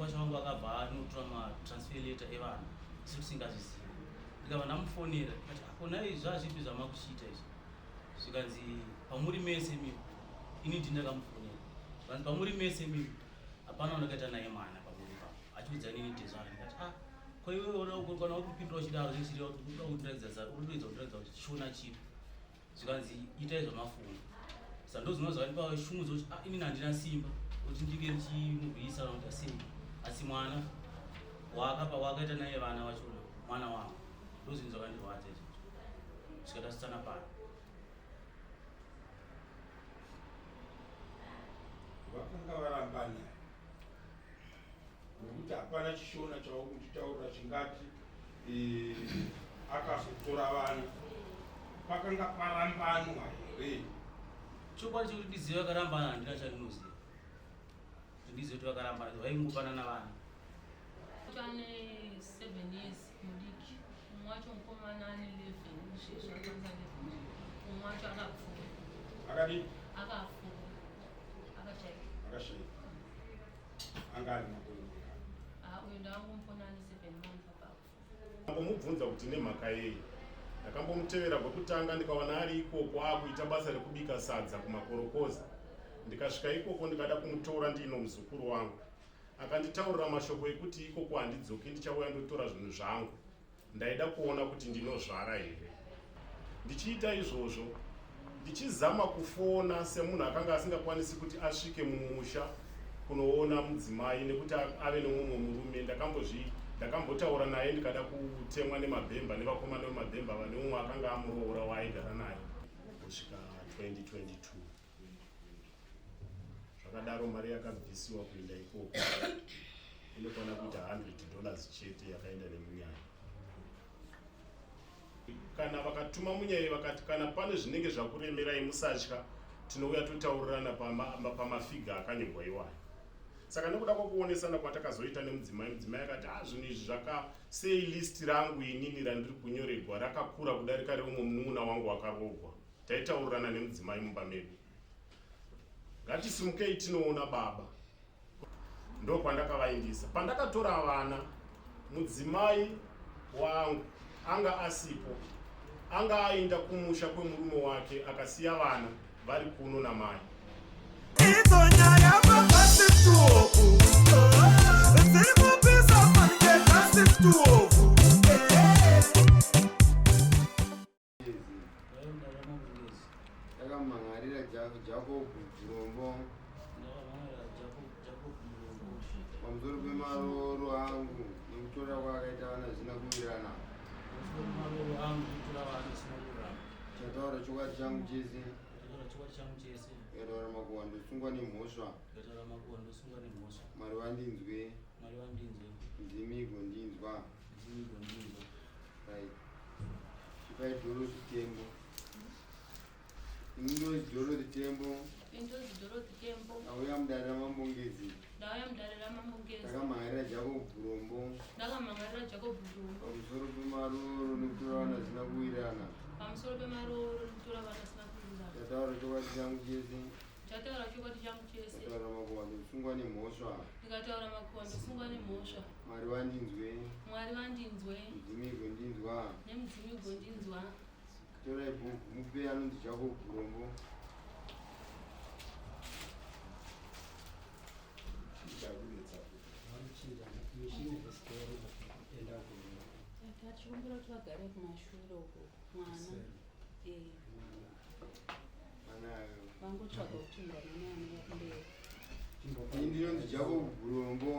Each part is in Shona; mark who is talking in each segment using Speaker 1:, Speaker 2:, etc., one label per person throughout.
Speaker 1: Mukwasha wangu akabva anotora matransfer letter evana isu tisingazvizivi. Ndikabva ndamufonera ndikati akona izvi zvazvipi zvamakuchiita izvi? Zvikanzi pamuri mese mimi ini ndini ndakamufonera. Zvikanzi pamuri mese mimi hapana wandakaita naye mwana pamuri papo. Achiudza nini tezvara ndikati ah ko iwewe kana uri kupindura uchidaro zvichireva kuti uri kuda kundiratidza uri kuedza kundiratidza kuti chiona chipi. Zvikanzi itai zvamafunga. Saka ndozvinova zvakandipa shungu dzekuti ah inini handina simba kuti ndinge ndichimurwisa kana kuita sei. Asi mwana waakapa waakaita naye vana vachona mwana wangu. Ndozvinhu zvakandirwadza izvozvo. Kusvika tasvitsana pano.
Speaker 2: Vakanga varambana nekuti hapana chishona chaukutitaurira chingati eh, akazotora vana pakanga parambanwa here
Speaker 1: Chokwadi chekuti ndizive vakarambana handina chandinoziva. Kuti ndizive kuti vakarambana vaingopanana vana.
Speaker 3: Ane 7 years mudiki umwe wacho mukomana ane 11 izvezvi akwanisa 11 umwe wacho akapfuura
Speaker 2: akadii
Speaker 3: akapfuura akashaika
Speaker 2: akashaika anga ari makore mangani
Speaker 3: ah uyu ndangomupona ane 7 months apapo
Speaker 4: Ndakambomubvunza kuti nemhaka yei. Ndakambomutevera kwekutanga ndikawana ari ikoko akuita basa rekubika sadza kumakorokoza. Ndikasvika ikoko ndikada kumutora ndiino muzukuru wangu. Akanditaurira mashoko ekuti ikoko handidzoki ndichauya ndotora zvinhu zvangu. Ndaida kuona kuti ndinozvara here. Ndichiita izvozvo ndichizama kufona semunhu akanga asingakwanisi kuti asvike mumusha kunoona mudzimai nekuti ave nemumwe murume ndakambozvi ndakambotaura naye ndikada kutemwa nemabhemba nevakomana vemabhemba vane umwe akanga amuroora waaigara naye kusvika 2022 Zvakadaro mari yakabvisiwa kuenda ikoko inokwana kuita 100 dollars chete yakaenda nemunyai. Kana vakatuma munyai vakati kana pane zvinenge zvakuremerai musatya tinouya totaurirana pamafiga akanyorwa iwayo. Saka nekuda kwekuonesana kwatakazoita nemudzimai, mudzimai akati ah zvinhu izvi zvaka sei list rangu inini randiri kunyoregwa rakakura kudarika reumwe munun'una wangu akaroogwa. Taitaurirana nemudzimai mumba medu. Ngatisimukei tinoona baba. Ndokwandakavaindisa. Pandakatora vana, mudzimai wangu anga asipo. Anga aenda kumusha kwemurume wake akasiya vana vari kuno namai.
Speaker 5: Idzo nyaya pasi tuovu dziri kupisa fanike pasi tuovu.
Speaker 6: Ndakamhan'arira Jacob Chirombo pamusoro pemarooro angu nekutora kwaakaita vana zvisina kuwirirana. Chataura chokwadi changu chese. Ndikataura makuhwa ndosungwa nemhosva. Mwari vandinzwe. Ndimi igondinzwa. Right. Chipai Dorothy Tembo. Ini ndonzi Dorothy Tembo.
Speaker 3: Ini ndonzi Dorothy Tembo.
Speaker 6: Ndauya mudare raMambo Ngezi.
Speaker 3: Ndauya mudare raMambo Ngezi.
Speaker 6: Ndakamhan'arira Jacob Burombo.
Speaker 3: Ndakamhan'arira Jacob Burombo.
Speaker 6: Pamusoro pemarooro nekutora vana zvisina kuwirirana.
Speaker 3: Pamusoro pemarooro nekutora vana zvisina kuwirirana.
Speaker 6: Ndataura chokwadi changu chese.
Speaker 3: Ndataura chokwadi changu chese.
Speaker 6: Ndataura makuhwa ndosungwa nemhosva.
Speaker 3: Ndikataura makuhwa ndosungwa nemhosva.
Speaker 6: Mwari vandinzwe.
Speaker 3: Mwari vandinzwe.
Speaker 6: Mudzimu igondinzwa.
Speaker 3: Nemudzimu igondinzwa.
Speaker 6: Torai bhuku mupe anonzi Jacob Burombo.
Speaker 7: Tachikumbira kuti vagare kumashure uko mwana. Eh. Vangotsvaga kuchinga mwana anova kumberi.
Speaker 6: Ini ndinonzi Jacob Gurombo.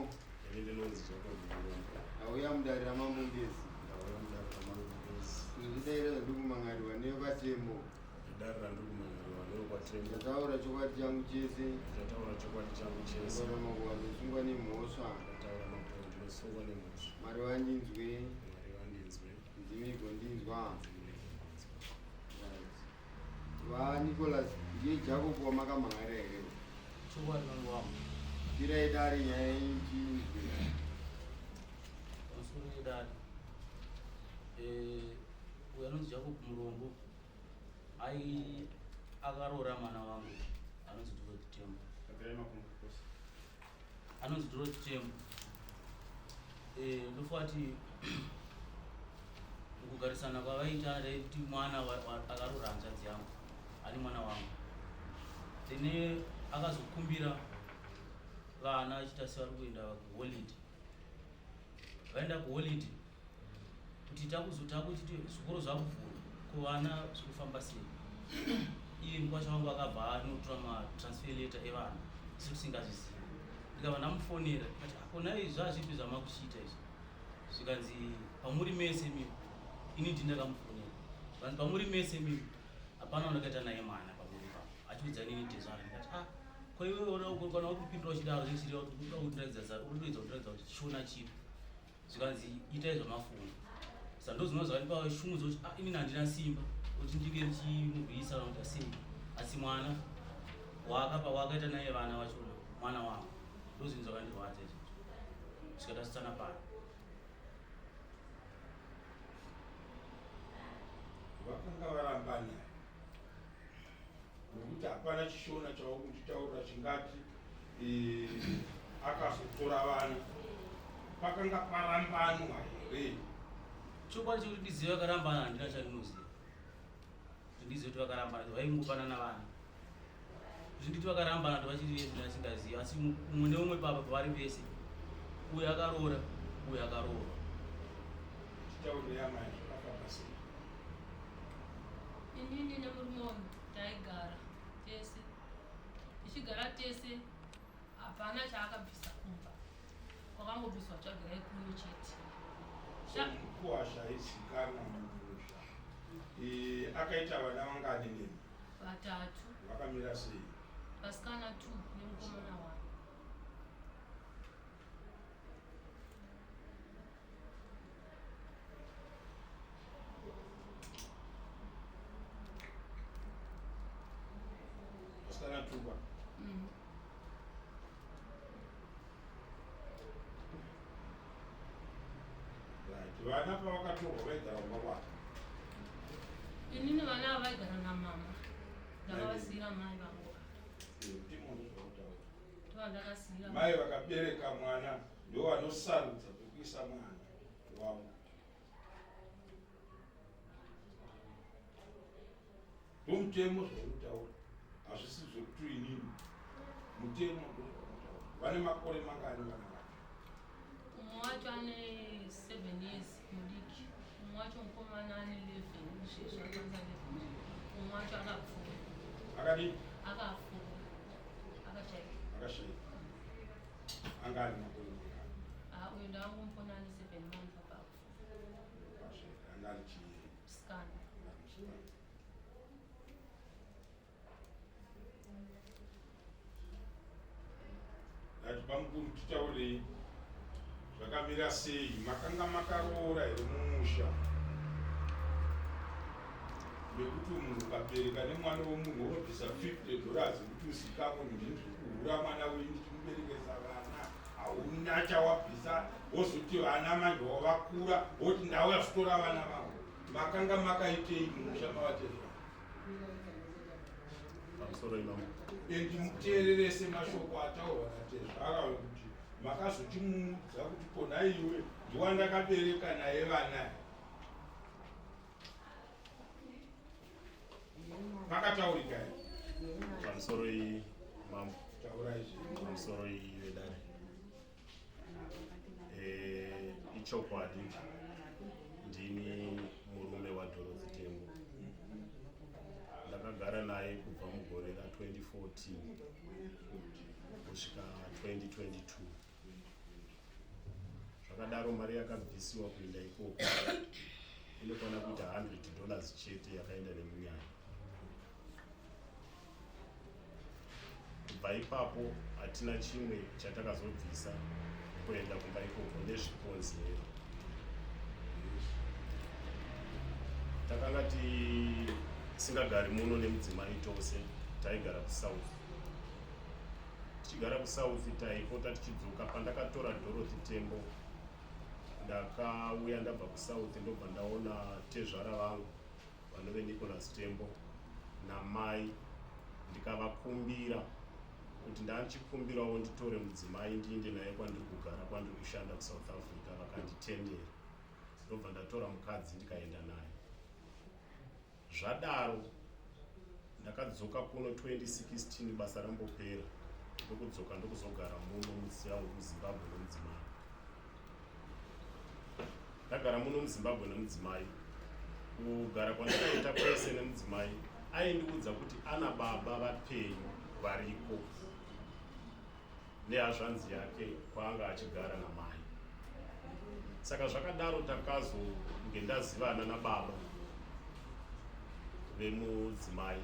Speaker 4: Ini ndinonzi Jacob Gurombo.
Speaker 6: Ndauya mudare raMambo Ngezi.
Speaker 4: Ndauya mudare raMambo Ngezi.
Speaker 6: Kuzvidaira zvandiri kumang'ariwa nevekwaTembo.
Speaker 4: Dare randiri kumang'ariwa nevekwaTembo.
Speaker 6: Ndataura chokwadi changu chese.
Speaker 4: Ndataura chokwadi changu chese.
Speaker 6: Ndataura makuhwa ndosungwa nemhosva.
Speaker 4: Ndataura makuhwa ndinosungwa nemhosva.
Speaker 6: Mwari vandinzwe.
Speaker 4: Mwari vandinzwe.
Speaker 6: Ndimi igondinzwa. VaNicholas ndiye Jacob wamakamhan'arira here?
Speaker 1: Chokwadi vangu wangu.
Speaker 6: Pirai dare nyaya yenyu tiinzwe.
Speaker 1: Pamusoro yedare. Eh, uyo anonzi Jacob Murombo ai akaroora mwana wangu anonzi Dorothy Tembo. Anonzi Dorothy Tembo. Eh, ndofunga kuti mukugarisana kwavaita ndaiti mwana akaroora hanzvadzi yangu ani mwana wangu then akazokumbira vana achiita sevari kuenda kuholiday vaenda kuholiday kuti takuzotakuti zvikoro zvakuvhura ko vana zvikufamba sei iye mukwasha wangu akabva anotora matransfer letter evana isu tisingazvizivi ndikabva ndamufonera ndikati akona izvi zvazvipi zvamakuchiita izvi zvikanzi pamuri mese mimi ini ndini ndakamufonera vanzi pamuri mese mimi hapana wandakaita naye mwana pamuri papo achiudza nini tezvara ndikati ah ko iwe kana wakupindura uchidaro zvichireva kuti uda kundiratidza uri kuedza kundiratidza kuti chiona chipi zvikanzi itai zvamafunga sa ndozvinova zvakandipa shungu dzokuti ah, inini handina simba kuti ndinge ndichimurwisa kana kuita sei asi mwana waakapa waakaita naye vana vachona mwana wangu ndozvinhu zvakandirwadza izvozvo kusvika tasitsana pano
Speaker 2: vakanga varambana nokuti hapana chishona chaukutitaurira chingati eh, akazotora vana pakanga parambanwa here
Speaker 1: chokwadi chekuti ndizive vakarambana handina chandinoziva kuti ndizive kuti vakarambana vaingopanana vana kuti nditi vakarambana kuti vachiri vese ndasingazivi asi mumwe neumwe papa pavari vese uyu akaroora uyu akaroorwa
Speaker 2: titaurire amai zvakafamba sei
Speaker 3: Inini nemurume wangu taigara tese, tichigara tese hapana chaakabvisa kumba, kwakangobviswa tsvagirai kuno chete.
Speaker 2: Mukuwasha aizikanwa mumusha. Eh, akaita vana vangani nemi?
Speaker 3: Vatatu.
Speaker 2: Vakamira sei?
Speaker 3: Vasikana 2 nemukomana wani.
Speaker 2: Vasikana tuba. Right. Vana pavakatorwa vaigara kumba kwako.
Speaker 3: Inini vana ava vaigara namama. Ndakavasiira mai vangu.
Speaker 2: Ndimo ndozvautaura.
Speaker 3: Ndovandakasiira.
Speaker 2: Mai vakabereka mwana ndovanosarudza pekuisa mwana wavo. Ndomutemo zvaunotaura hazvisi zvekuti inini mutemo ndozvaunotaura. Vane makore mangani vana vacho?
Speaker 3: Umwe wacho ane 7 years mudiki, umwe wacho mukomana ane 11 izvezvi akwanisa 11, umwe wacho akapfuura.
Speaker 2: Akadii?
Speaker 3: Akapfuura. Akashaika.
Speaker 2: Akashaika. Anga ari makore mangani?
Speaker 3: Ah, uyu ndangomupona ane 7 months apa apfuura.
Speaker 2: Akashaika. Anga ari chii?
Speaker 3: Musikana.
Speaker 2: Musikana. Ndati bamukuru titaurei zvakamira sei makanga makaroora here mumusha nekuti munhu ukabereka nemwana wemunhu unobvisa 50 dollars kuti usikamwe ndini ndiri kuhura mwana wenyu ndichimuberekesa vana hauna chawabvisa wozoti vana manje wavakura woti ndauya kutora vana vangu makanga makaitei mumusha mavatezvara
Speaker 4: pamusoro imamo
Speaker 2: and muteererese mashoko ataurwa natezvara wekuti makazochimuudza kuti kona iwe ndiwandakabereka naye vana pakataurika here
Speaker 4: pamusoro iyi mambo
Speaker 2: taurai zvenyu
Speaker 4: pamusoro iyi vedare eh, ichokwadi ndini murume wadorothy tembo ndakagara naye kubva mugore ra2014 kusvika 2022 zvakadaro mari yakabvisiwa kuenda ikoko inokwana kuita 100 dollars chete yakaenda nemunyaya Kubva ipapo hatina chimwe chatakazobvisa kuenda kumba ikoko nezvikonzero. Takanga tisingagari muno nemudzimai tose, taigara kuSouth. Tichigara kuSouth taipota tichidzoka. Pandakatora Dorothy Tembo ndakauya ndabva kuSouth ndobva ndaona tezvara vangu vanove Nicholas Tembo namai ndikavakumbira kuti ndandichikumbirawo nditore mudzimai ndiinde naye kwandiri kugara kwandiri kushanda kuSouth Africa vakanditendera ndobva ndatora mukadzi ndikaenda naye. Zvadaro ndakadzoka kuno 2016 basa rambopera ndokudzoka ndokuzogara muno muZimbabwe nomudzimai. Ndagara muno muZimbabwe nemudzimai. Kugara kwandakaita kwese nemudzimai aindiudza kuti ana baba vapenyu variko nehazvanzi yake kwaanga achigara namai. Saka zvakadaro takazonge ndazivana nababa vemudzimai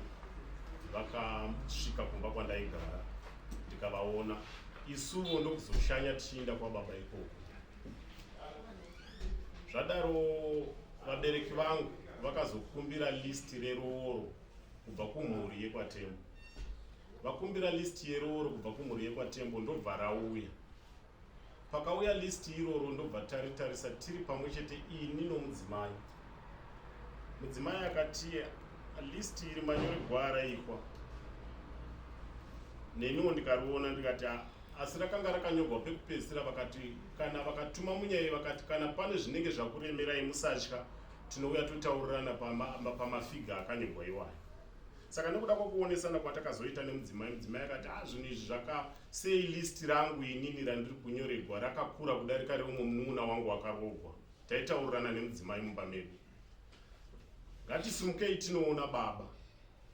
Speaker 4: vakasvika kumba kwandaigara ndikavaona isuwo ndokuzoshanya tichiinda kwababa ikoko. Zvadaro vabereki vangu vakazokumbira list rerooro kubva kumhuri yekwaTembo. Vakumbira list yerooro kubva kumhuri yekwaTembo ndobva rauya. Pakauya list iroro ndobva taritarisa tiri pamwe chete ini nomudzimai. Mudzimai akati list iri manyoregwa araikwa. Neniwo ndikariona ndikati asi rakanga rakanyorwa pekupedzisira vakati kana vakatuma munyai vakati kana pane zvinenge zvakuremerai musatya tinouya totaurirana pamafiga pama akanyorwa iwayo. Saka nekuda kwekuonesana kwatakazoita nemudzimai, mudzimai akati ah zvinhu izvi zvaka sei list rangu inini randiri kunyoregwa rakakura kudarika reumwe munun'una wangu akaroogwa. Taitaurirana nemudzimai mumba medu. Ngatisimukei tinoona baba,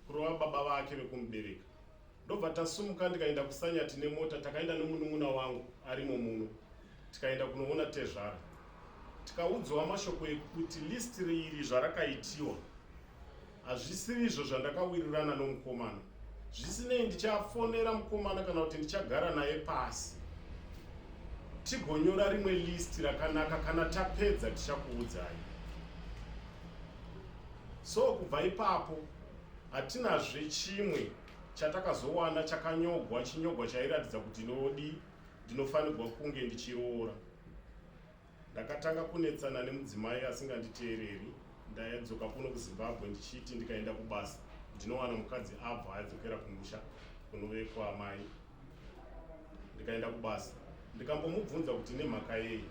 Speaker 4: kurova baba vake vekumubereka. Ndobva tasumuka ndikaenda kuSanyati nemota takaenda nemunun'una wangu arimo muno tikaenda kunoona tezvara. Tikaudzwa mashoko ekuti list iri zvarakaitiwa Hazvisirizvo zvandakawirirana nomukomana. Zvisinei ndichafonera mukomana kana kuti ndichagara naye pasi tigonyora rimwe list rakanaka kana tapedza tichakuudzai. So kubva ipapo hatinazve chimwe chatakazowana chakanyogwa chinyogwa chairatidza kuti ndinodi ndinofanirwa kunge ndichiroora. Ndakatanga kunetsana nemudzimai asinganditeereri. Ndayadzoka kuno kuZimbabwe ndichiti ndikaenda kubasa ndinowana mukadzi abva adzokera kumusha kunove kwaamai. Ndikaenda kubasa ndikambomubvunza kuti nemhaka yei.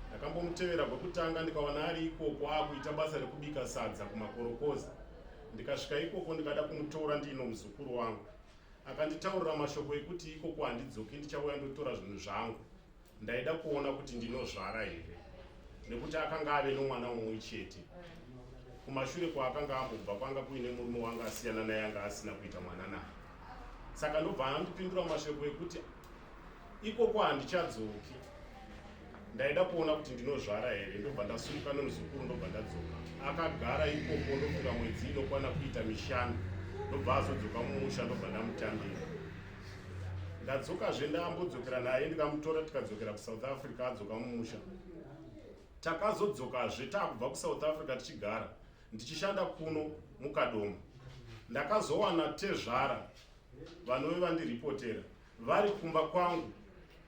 Speaker 4: Ndakambomutevera kwekutanga ndikawana ari ikoko akuita basa rekubika sadza kumakorokoza. Ndikasvika ikoko ndikada kumutora ndiino muzukuru wangu. Akanditaurira mashoko ekuti ikoko handidzoki ndichauya ndotora zvinhu zvangu. Ndaida kuona kuti ndinozvara here nekuti akanga ave nomwana mumwe chete. Kumashure kwaakanga ambobva kwanga kuine murume wanga asiyana naye anga asina kuita mwana naye. Saka ndobva andipindura mashoko ekuti ikoko handichadzoki. Ndaida kuona kuti ndinozvara here ndobva ndasumuka nemuzukuru ndobva ndadzoka. Akagara ikoko ndofunga mwedzi inokwana kuita mishanu ndobva azodzoka mumusha ndobva ndamutambira. Ndadzokazve ndambodzokera naye ndikamutora tikadzokera kuSouth Africa adzoka mumusha. Takazodzokazve takubva kuSouth Africa tichigara ndichishanda kuno muKadoma. Ndakazowana tezvara vanove vandiripotera vari kumba kwangu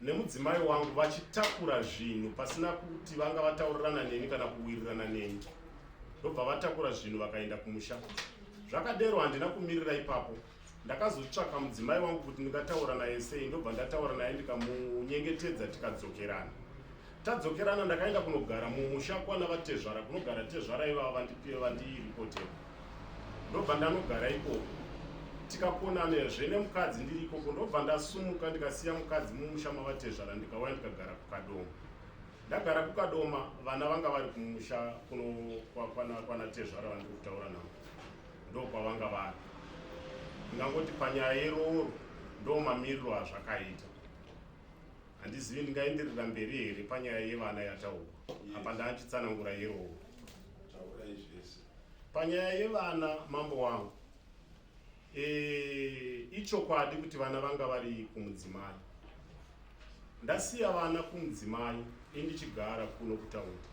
Speaker 4: nemudzimai wangu vachitakura zvinhu pasina kuti vanga vataurirana neni kana kuwirirana neni ndobva vatakura zvinhu vakaenda kumusha zvakadero handina kumirira ipapo Ndakazotsvaka mudzimai wangu kuti ndingataura naye sei ndobva ndataura naye ndikamunyengetedza tikadzokerana. Tadzokerana ndakaenda kunogara mumusha kwana vatezvara kunogara tezvara ivava vandipiwe vandiripotera. Ndobva ndanogara ikoko. Tikakonana zve nemukadzi ndiri ikoko ndobva ndasumuka ndikasiya mukadzi mumusha mavatezvara ndikauya ndikagara kuKadoma. Ndagara kuKadoma vana vanga vari kumusha kuno kwana, kwana tezvara vandiri kutaura navo. ndokwavanga vari ndingangoti panyaya yerooro ndo mamiriro azvakaita handizivi ndingaenderera mberi here panyaya yevana yataurwa apa ndachitsanangura yerooro panyaya yevana mambo wangu e, ichokwadi kuti vana vanga vari kumudzimai Ndasiya vana kumudzimai indichigara kuno kutaundi.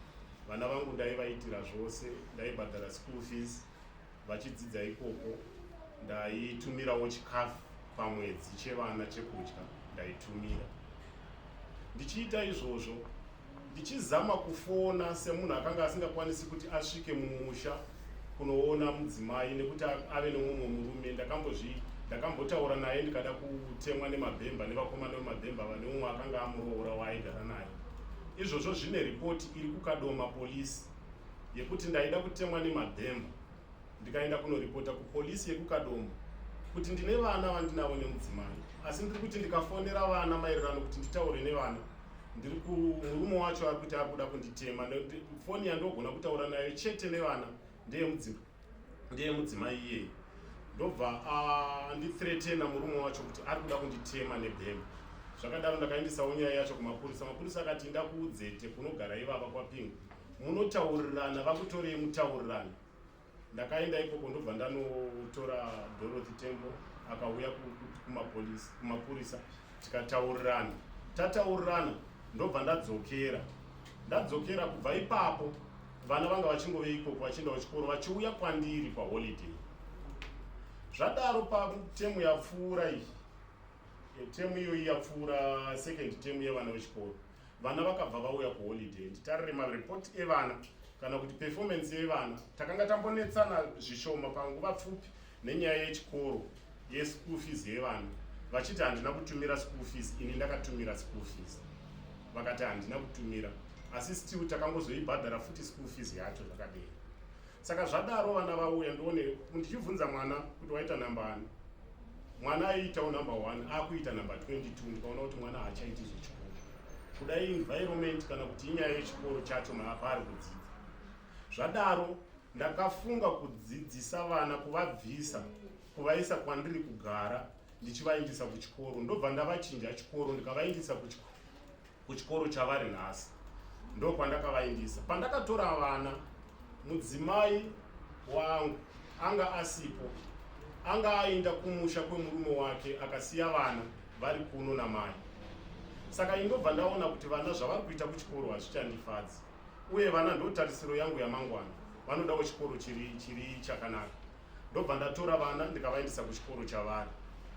Speaker 4: Vana vangu ndaivaitira zvose, ndaibhadhara school fees vachidzidza ikoko, ndaitumirawo chikafu pamwedzi chevana chekudya ndaitumira. Ndichiita izvozvo ndichizama kufona semunhu akanga asingakwanisi kuti asvike mumusha kunoona mudzimai nekuti ave nemumwe murume. Ndakambotaura naye ndikada kutemwa nemabhemba nevakomana vemabhemba vane umwe akanga amuroora waaigara naye. Izvozvo zvine ripoti iri kuKadoma police yekuti ndaida kutemwa nemabhemba ndikaenda kunoripota kupolisi yekuKadoma kuti ndine vana vandinavo nemudzimai asi ndiri kuti ndikafonera vana maererano kuti nditaure nevana ndiri kumurume wacho ari kuti akuda kunditema foni yandogona kutaura nayo chete nevana ndeyemudzimai iyeye ndobva andithretena murume wacho kuti ari kuda kunditema nebhemba zvakadaro ndakaendesawo nyaya yacho kumapurisa mapurisa akati inda kuudzete kunogara ivava kwapingu munotaurirana vakutorei mutaurirana Ndakaenda ikoko ndobva ndanotora Dorothy Tembo akauya kumapurisa tikataurirana. Tataurirana ndobva ndadzokera. Ndadzokera kubva ipapo vana vanga vachingove ikoko vachienda kuchikoro vachiuya kwandiri paholiday. Zvadaro patemu yapfuura iyi, temu iyoyi yapfuura second temu yevana vechikoro Vana vakabva vauya kuholiday nditarire mareport evana kana kuti performance yevana. Takanga tambonetsana zvishoma panguva pfupi nenyaya yechikoro yeschool fees yevana vachiti handina kutumira school fees ini ndakatumira school fees vakati handina kutumira asi still takangozoibhadhara futi school fees yacho zvakadei saka zvadaro vana vauya ndione ndichibvunza mwana kuti waita namba ani mwana aiitawo number one akuita number 22 ndikaona kuti mwana haachaiti zvechikoro kudai environment kana kuti inyaya yechikoro chacho mapaari kudzidza zvadaro ndakafunga kudzidzisa vana kuvabvisa kuvaisa kwandiri kugara ndichivaindisa kuchikoro ndobva ndavachinja chikoro ndikavaindisa kuchikoro kuchikoro chavari nhasi ndokwandakavaindisa pandakatora vana mudzimai wangu anga asipo anga aenda kumusha kwemurume wake akasiya vana vari kuno namai saka indobva ndaona kuti vana zvavari kuita kuchikoro hazvichandifadzi uye vana ndotarisiro yangu yamangwana vanodawo chikoro chiri chiri chakanaka ndobva ndatora vana ndikavaendesa kuchikoro chavari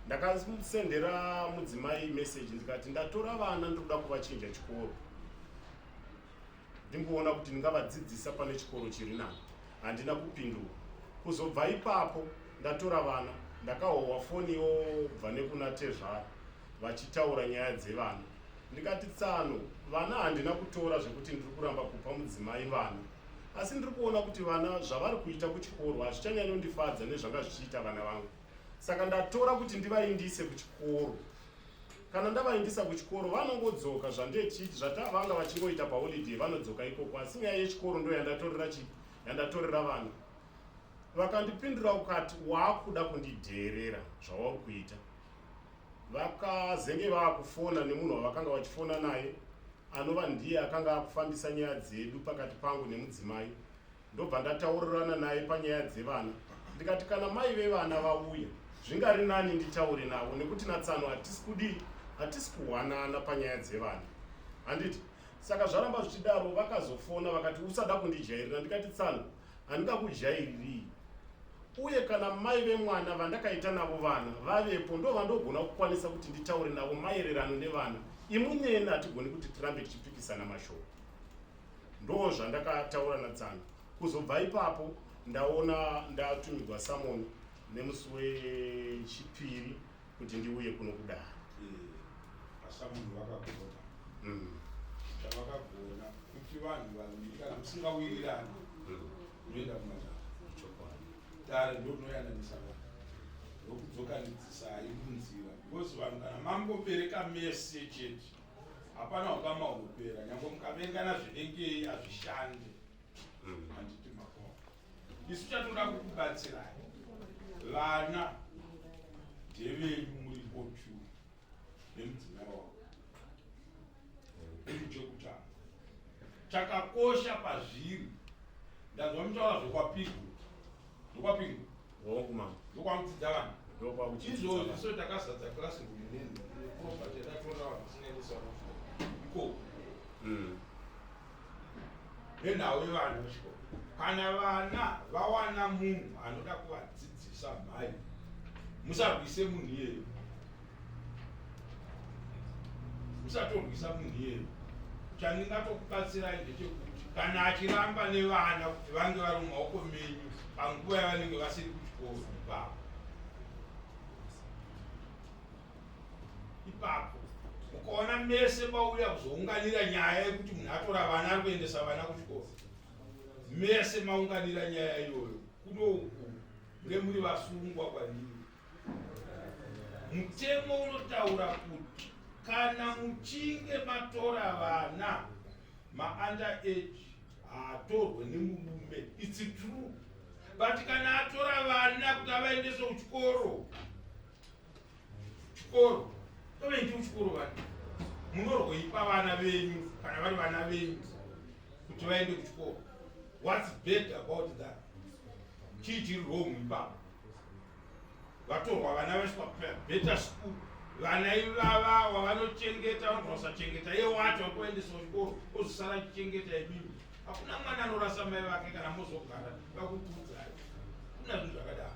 Speaker 4: ndakasendera mudzimai message ndikati ndatora vana ndiri kuda kuvachinja chikoro ndingoona kuti ndingavadzidzisa pane chikoro chiri nani handina kupindura kuzobva ipapo ndatora vana ndakahohwa foni yobva nekuna tezvara vachitaura nyaya dzevana ndikati tsano vana handina kutora zvekuti ndiri kuramba kupa mudzimai vana Asi ndiri kuona kuti vana zvavari kuita kuchikoro hazvichanyanyondifadza nezvanga zvichiita vana vangu. Saka ndatora kuti ndivaindise kuchikoro. Kana ndavaindisa kuchikoro vanongodzoka zvandechiti zvatavanga vachingoita paholiday vanodzoka ikoko asi nyaya yechikoro ndo yandatorera chi yandatorera vana. Vakandipindura ukati waakuda kundidheerera zvawauri kuita. Vakazenge vaakufona nemunhu wavakanga vachifona naye anova ndiye akanga akufambisa nyaya dzedu pakati pangu nemudzimai ndobva ndataurirana naye panyaya dzevana ndikati kana mai vevana vauya zvingari nani nditaure navo nekuti natsano hatisi kudii hatisi kuhwanana panyaya dzevana handiti saka zvaramba zvichidaro vakazofona vakati usada kundijairira ndikati tsano handingakujairirii uye kana mai vemwana vandakaita navo vana vavepo ndo vandogona kukwanisa kuti nditaure navo maererano nevana imwi neni hatigoni kuti tirambe tichipikisana mashoko ndo zvandakataura natsano kuzobva ipapo ndaona ndatumirwa samoni nemusi wechipiri kuti ndiuye kuno kudare
Speaker 2: eh, asamunhu vakagona mm. chavakagona kuti vanhu vaviri kana musingawirirani mm. unoenda kumatare dare ndorinoyananisa vanhu rokudzokanidzisai munzira because vanhu kana mangobereka mese chete hapana ukama hunopera nyange mukavengana zvinengei hazvishande mm. handiti makoma Isu chatoda kukubatsirai vana ndevenyu muripo two nemudzimai wavo ichi chekutanga chakakosha pazviri ndanzwa mutaura zvekwapigu zvekwapigu ndokwamudzidza vanhu izvozvi so takazadza classroom neproperty yatatora vanhu vasingaendesa ikoko mm. Nenhau yevana vechikoro, kana vana vawana munhu anoda kuvadzidzisa mhai, musarwise munhu iyeyo, musatorwisa munhu iyeyo. Chandingatokubatsirai ndechekuti kana achiramba nevana kuti vange vari mumaoko menyu panguva yavanenge vasiri kuchikoro ipapo, ipapo mukaona mese mauya kuzounganira nyaya yekuti munhu atora vana ari kuendesa vana kuchikoro mese maunganira nyaya iyoyo kuno uku mune muri vasungwa kwandiri mutemo unotaura kuti kana muchinge matora vana maunder age haatorwe nemurume. It's true, but kana atora vana kuti avaendese kuchikoro, chikoro tovaende kuchikoro vana munorweipa vana venyu kana vari vana venyu kuti vaende kuchikoro. What's bad about that? Chii chiri wrong ipapo? Vatorwa vana vaiswa better school, vana ivava wavanochengeta vanhu vasachengeta iye wacho akuvaendesa kuchikoro ozosara achichengeta imimi. Hakuna mwana anorasa mai vake kana mozogara vakukudzai, kuna zvinhu zvakadaro.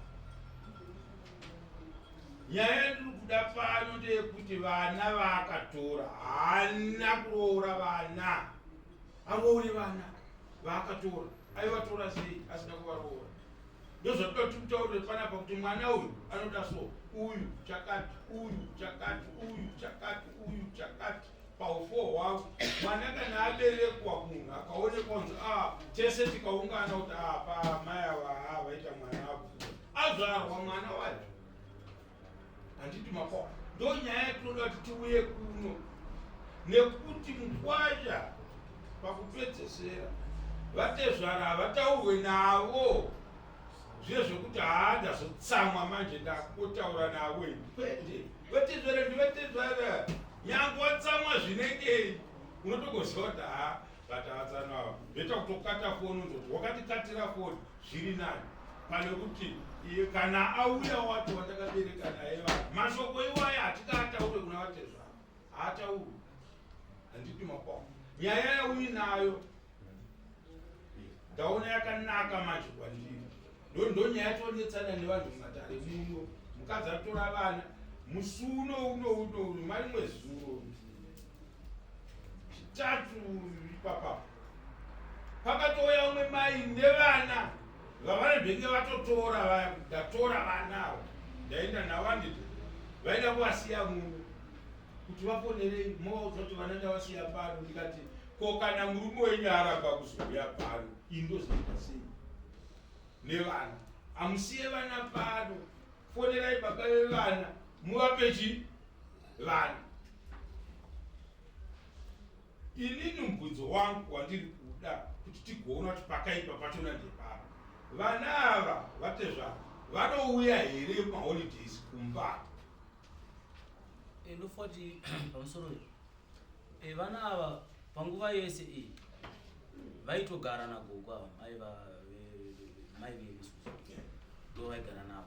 Speaker 2: Nyaya yandiri kuda pano ndeyekuti vana vaakatora haana kuroora vana, aroore vana vaakatora. Aivatora sei asina kuvaroora? Ndozvatoda kuti mutaurire panapa kuti mwana uyu anoda so, uyu chakati, uyu chakati, uyu chakati, uyu chakati paufo hwavo. Mwana kana aberekwa munhu akaonekwa kunzi a ah, tese tikaungana kuti apa ah, mai ava ah, vaita mwana akura azvarwa mwana wacho, handiti makwa? Ndo nyaya yatinoda kuti tiuye kuno nekuti mukwasha pakupedzesera vatezvara havataurwe navo zviye zvekuti haa ndazotsamwa manje ndakotaura navo ini. Kwete, vatezvara ndivatezvara, nyange watsamwa zvinengei unotogoziva kuti haa vatavatsano ava beta kutokata foni, unzoti wakatikatira foni zviri nani pane kuti iye kana auya wacho watakabereka naye vana. Mashoko iwaya hatingaataure kuna vatezvara, haatauri, handiti makwa? Nyaya yauinayo ndaona yakanaka manje kwandiri. Ndo nyaya tonetsana nevanhu mumatare muno. Mukadzi atora vana musi uno uno uno uno marimwe zuro chitatu ipapa pakatouya umwe mai nevana vavanobhenge vatotora vaya. Ndatora vana ava ndaenda navo, handiti? Vaida kuvasiya muno kuti vafonerei movaudza kuti vana ndavasiya pano. Ndikati ko kana murume wenyu aramba kuzouya pano, ini ndozoita sei nevana? Amusiye vana pano, fonerai baba vevana muvape chi vana. Inini mubvunzo wangu wandiri kuda kuti tigoona kuti pakaipa pachona ndepapa, vana ava vatezvara vanouya here maholidays kumba?
Speaker 1: Ndofunga kuti pamusoro iyi vana ava panguva yese iyi vaitogara nagogo ava mai mai vedu, ndo vaigara navo.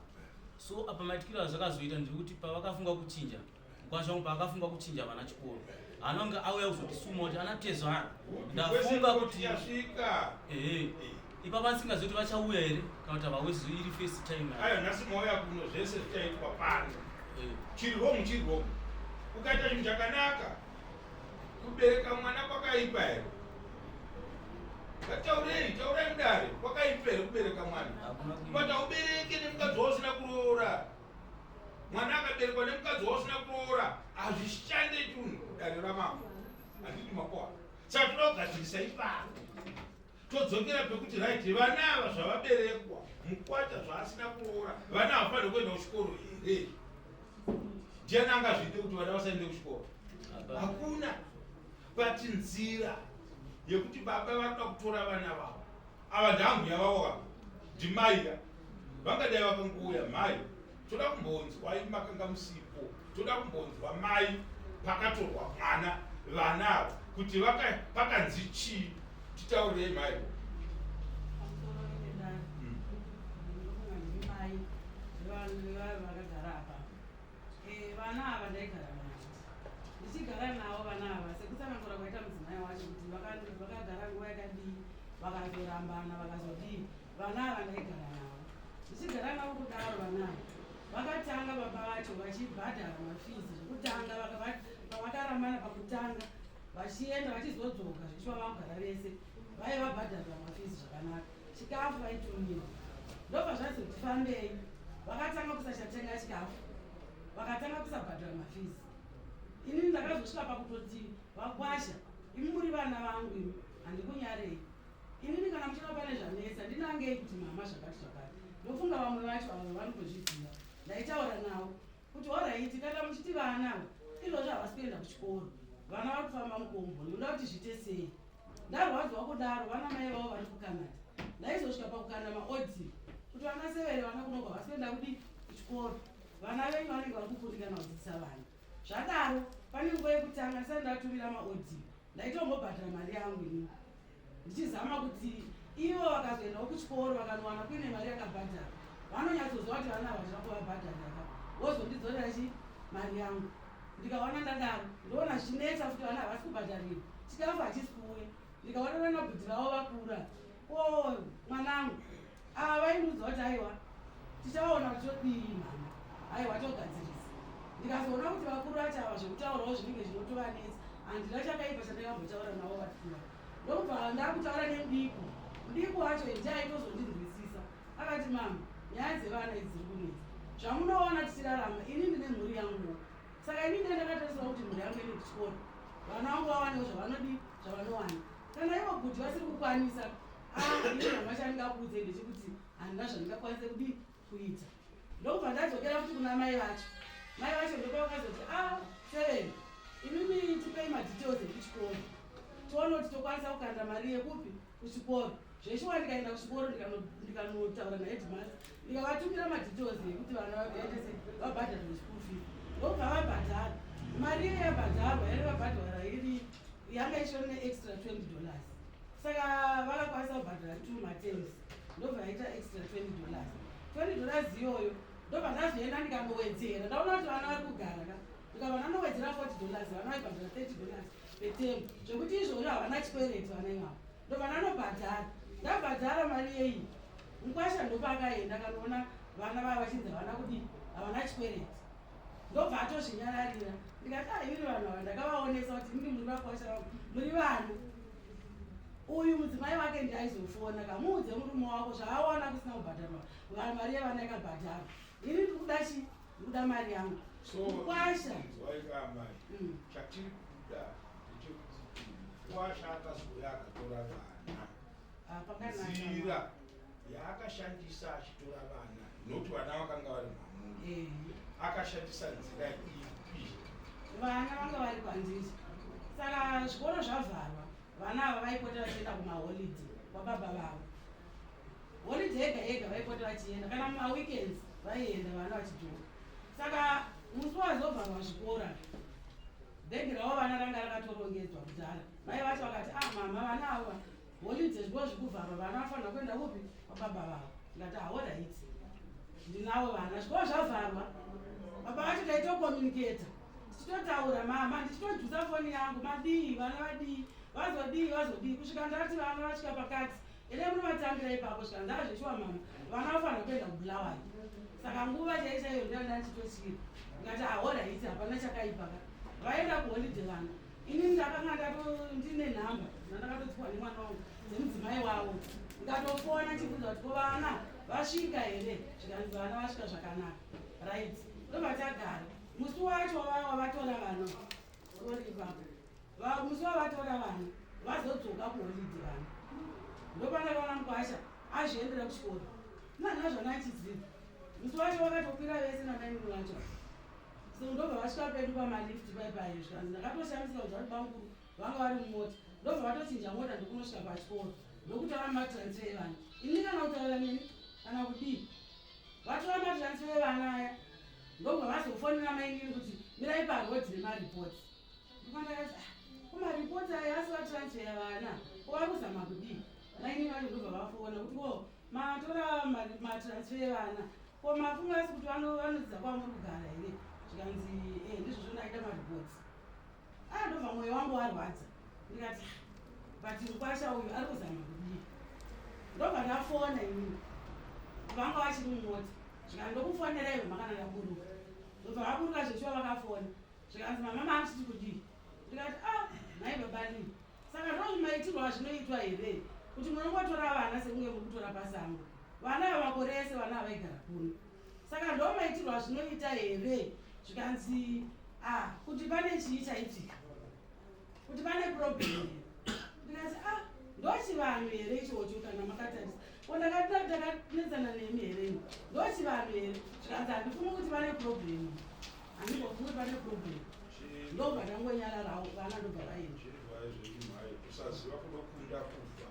Speaker 1: So apa maitikiro azvakazoita ndekuti pavakafunga kuchinja mukwasha wangu, paakafunga kuchinja vana chikoro, anonge auya kuzotisuma kuti ana tezvara ndafunga kuti
Speaker 2: yasvika.
Speaker 1: Ehe, ipapa ndisingazivi kuti vachauya here kana kuti havawezi, iri first time.
Speaker 2: Ayo nhasi mauya kuno, zvese zvichaitwa pano. Chiri wrong chiri wrong. Ukaita chinhu chakanaka, kubereka mwana kwakaipa here? Ngataurei, taurai mudare, kwakaipa here kubereka mwana?
Speaker 1: Hakuna kuipa.
Speaker 2: But aubereke nemukadzi wausina kuroora. Mwana akaberekwa nemukadzi wausina kuroora hazvishande chinhu kudare ramambo, handiti makoa? Saka toda kugadzirisa ipapo, todzokera pekuti right, vana ava zvavaberekwa mukwata zvaasina kuroora, vana havafaniri kuenda kuchikoro here? Ndiani angazviite kuti vana vasaende kuchikoro? Hakuna. But nzira yekuti baba varikuda kutora vana vavo ava, ndambuya vavo ka, ndimaiya vangadai vakangouya, mai toda kumbonzwa, makanga musipo, toda kumbonzwa mai pakatorwa mwana vana ava kuti pakanzi chii, titaurirei mai.
Speaker 7: Pamusoro pedare, ndinofunga ndiri mai vevanhu vakagara apa. Vana ava ndaigara navo, ndichigara navo vana ava sekutsanangura kwaita mudzimai wacho kuti vakagara nguva yakadii, vakazorambana, vakazodii. Vana ava ndaigara navo, ndichigara navo kudaro, vana ava vakatanga baba vacho vachibhadhara mafees zvekutanga. Pavakarambana pakutanga vachienda vachizodzoka zvichiva vakugara vese, vaivabhadharira mafees zvakanaka, chikafu vaitumira. Ndobva zvazoti fambei, vakatanga kusachatenga chikafu, vakatanga kusabhadhara mafees. Inini ndakazosvika pakutoti vakwasha, imi muri vana vangu imi, handikunyarei. Inini kana muchiona pane zvanetsa ndinangei kuti mama zvakati zvakati. Ndofunga vamwe vacho avo vanotozviziva. Ndaitaura navo kuti horaiti kana muchiti vana ava izvozvo havasi kuenda kuchikoro, vana vari kufamba mukomboni, munoda kuti zviite sei? Ndarwadziwa kudaro vana mai vavo vari kuCanada. Ndaizosvika pakukanda maaudio kuti vana severe vana kunobva havasi kuenda kudi kuchikoro. Vana venyu vanenge vari kukundikana kudzidzisa vana. Zvadaro pane nguva yekutanga ndisati ndatumira maaudio ndaitombobhadhara mari yangu inini ndichizama kuti ivo vakazoendawo kuchikoro vakanowana kuine mari yakabhadhara vanonyatsoziva kuti vana ava tinoda kuvabhadharira ka vozondidzorera chi mari yangu. Ndikaona ndadaro ndoona zvichinetsa futi vana havasi kubhadharirwa chikafu hachisi kuuya. Ndikaona vana bhudhi vavo vakura ko mwanangu ava vaindiudza kuti aiwa tichaona kuti todii mama aiwa togadzirisa. Ndikazoona kuti vakuru vacho ava zvekutaurawo zvinenge zvinotovanetsa handina chakaipa chandakambotaura navo vakura. Ndokubva ndakutaura nemudiku, mudiku wacho ndiye aitozondinzwisisa akati mama nyaya dzevana idzi dziri kunetsa zvamunoona tichirarama ini ndine mhuri yanguwo saka ini ndiye ndakatarisira kuti mhuri yangu ine kuchikoro vana vangu vawanewo zvavanodii zvavanowana kana ivo bhudhi vasiri kukwanisa ini mama chandingakuudze ndechekuti handina zvandingakwanise kudii kuita. Ndokubva ndadzokera futi kuna mai vacho. Mai vacho ndopavakazoti ah Seven imimi tipei madetails ekuchikoro tione kuti tokwanisa kukanda mari yekupi kuchikoro. Zveshuwa ndikaenda kuchikoro ndikanotaura naheadmaster ndikavatumira madetails ekuti vana vaite sei vabhadharwe school fees. Ndokubva vabhadhara mari iyo yabhadharwa yaive vabhadhara iri yanga ichitori neextra $20 saka vakakwanisa kubhadhara 2 materms ndobva yaita extra $20. $20 iyoyo ndobva ndazoenda ndikanowedzera ndaona kuti vana vari kugara ka ndikabva ndanowedzera $40 vana vaibhadhara $30 peterm zvekuti izvozvo havana chikwereti vana ivavo ndobva ndanobhadhara ndabhadhara mari yeyi mukwasha ndopaakaenda akanoona vana vava vachinzi havana kudii havana chikwereti ndobva atozvinyararira ndikati ah ini vanhu ava ndakavaonesa kuti imimi muri vakwasha vangu muri vana uyu mudzimai wake ndiye aizofona kamuudze murume wako zvaawana kusina kubhadharwa vanhu mari yevana yakabhadharwa ini ndiri kuda chi ndiri kuda mari yangu
Speaker 2: So,
Speaker 7: mukwasha
Speaker 2: inzwai ka amai, chatiri kuda ndechekuti mukwasha akazouya akatora vana.
Speaker 7: Ah, pakanaka.
Speaker 2: Nzira yaakashandisa achitora vana, not vana vakanga vari mamuri, akashandisa nzira ipi?
Speaker 7: Vana vanga vari kwandiri saka zvikoro zvavharwa vana ava vaipota vachienda kumaholidhe kwababa vavo holidhe yega yega vaipota vachienda kana mumaweekends vaienda vana vachidzoka saka musi wazovharwa zvikora bhegi ravo vana ranga rakatorongedzwa kudhara mai vacho vakati ah mama vana ava holidhe zvikoro zvikuvharwa vana vafanira kuenda kupi kwababa vavo ndikati ah alright ndinavo vana zvikoro zvavharwa baba vacho taitokomunicata tichitotaura mama ndichitojusa foni yangu madii vana vadii vazodii vazodii kusvika ndati vana vasvika pakati ende munovatambira ipapo svika ndazveshuwa mama vana vafanira kuenda kubulawayo saka nguva chai chaiyo ndiyo ndachitotyira ndikati ahoraiti hapana chakaipa ka vaenda kuholidhe vana ini ndakanga ndine nhamba dzandakatotsiwa nemwana wangu dzemudzimai wavo ndikatofona chibvunza kuti ko vana vasvika here zvikanzi vana vasvika zvakanaka right ndobva tagara musi wacho wavatora vana uri ipapo musi wavatora vana vazodzoka kuholidhe vana ndopandakaona mukwasha azviendera kuchikoro nana zvana achiziva musi wacho vakatokwira vese namainini vacho so ndobva vasvika pedu pamalift paipai zvikanzi ndakatoshamisika kuti vari bamukuru vanga vari mumota ndobva vatochinja mota ndokunosvika pachikoro ndokutora matransfer evana ini kana kutaura neni kana kudii vatora matransfer evana aya ndobva vazofonera mainini kuti mirai parodi nemaripoti ndopandakati ah, kumaripoti aya asi vatransfer vana ko vari kuzama kudii mainini vacho ndobva vafona kuti ko matora matransfer evana ko mafunga asi kuti vanodzidza kwamuri kugara here zvikanzi eh, ndizvozvo ndaita maripoti ah ndobva mwoyo wangu warwadza ndikati but mukwasha uyu ari kuzama kudii ndobva ndafona inini vanga vachiri mumota zvikanzi ndokufonera ivo makana ndaburuka ndobva vaburuka zveshuwa vakafona zvikanzi mama maachiti kudii ndikati ah nhai baba lii saka ndozvimaitirwo azvinoitwa here kuti munongotora vana sekunge muri kutora pasango vana ava makore ese vana ava vaigara kuno saka ndomaitirwo azvinoita here zvikanzi Ah, kuti pane chii chaitika kuti pane problem here ndikati ah ndochivanhu here ichocho kana makatarisa ko ndakanetsana nemi here ini ndochivanhu here zvikanzi handifungi kuti pane problem handimbofungi kuti pane problem ndobva ndangonyararawo vana ndobva vaenda
Speaker 2: Chirwai zvenyu mhai kusaziva kunokunda kufa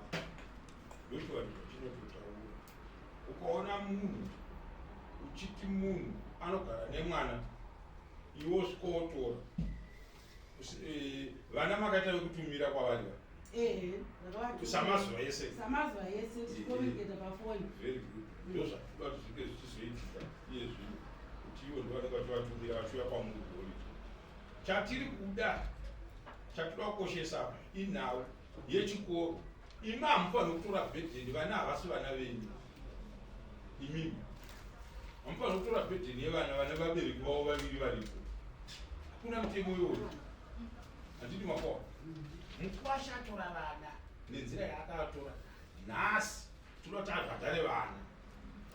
Speaker 2: ndochivanhu zvachinototaura ukaona munhu uchiti munhu anogara nemwana iwe usvikowotora eh, vana makaita vekutumira kwavari va samazuva ese
Speaker 7: samazuva ese tichikomuniketa pafoni
Speaker 2: very good ndozvatinoda kuti zvinge zvichizoitika iye zvino kuti ivo ndovanenge vachivatumira vachiuya kwamuri gori chatiri kuda chatinoda kukoshesa inhau yechikoro imi hamufaniri kutora bhedheni vana havasi vana venyu imimi hamufaniri kutora bhedheni yevana vana vabereki vavo vaviri varipo hakuna mutemo iwoyo handiti makoa mukwasha atora vana nenzira yaakatora nhasi tinoda kuti abhadhare vana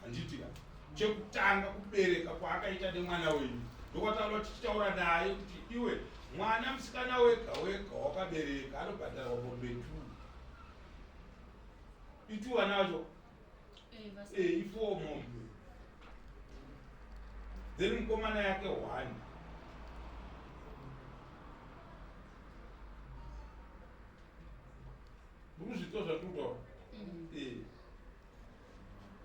Speaker 2: handiti ka chekutanga kubereka kwaakaita nemwana wenyu ndokwataura tichitaura naye kuti iwe mwana musikana wega wega wakabereka anobhadharwa mombe two itu vana vacho
Speaker 3: Eh,
Speaker 2: eh, ifour mombe then mukomana yake one Ndikuzvitwa zvatiri mm. Eh.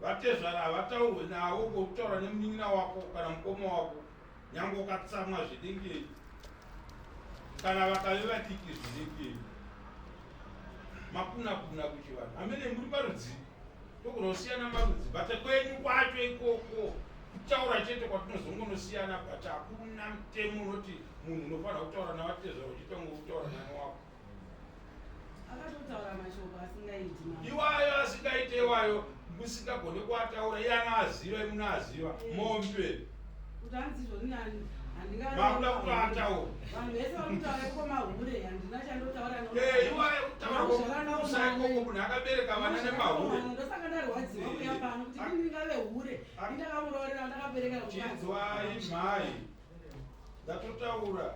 Speaker 2: Vatezvara havataurwe navo ngokutaura nemunin'ina wako kana mukoma wako nyange ukatsamwa zvidingei kana vakave vadiki zvidingei makuna kuna kuchivanhu amene muri marudzi tokunosiyana marudzi but kwenyu kwacho ikoko kutaura chete kwatinozongonosiyana but hakuna mutemo unoti munhu unofanira kutaura navatezvara uchiita ngokutaura nani wako
Speaker 7: akatotaura mashoko asingaiti
Speaker 2: iwayo asingaite iwayo musingagone kuataura iye anoaziva imunoaziva eh. mombe
Speaker 7: kuti hanzi izvoni
Speaker 2: makuda kutoataura
Speaker 7: vanhu vese vakutaura iko mahure handina chandotaura
Speaker 2: eh, iwayo kutaura kusaikoko munhu akabereka vana nemahure
Speaker 7: ndosaka ndarwadziwa kuya pano kuti ndingave hure ndakamuroorera ndakabereka
Speaker 2: chinzwai mhai Ndatotaura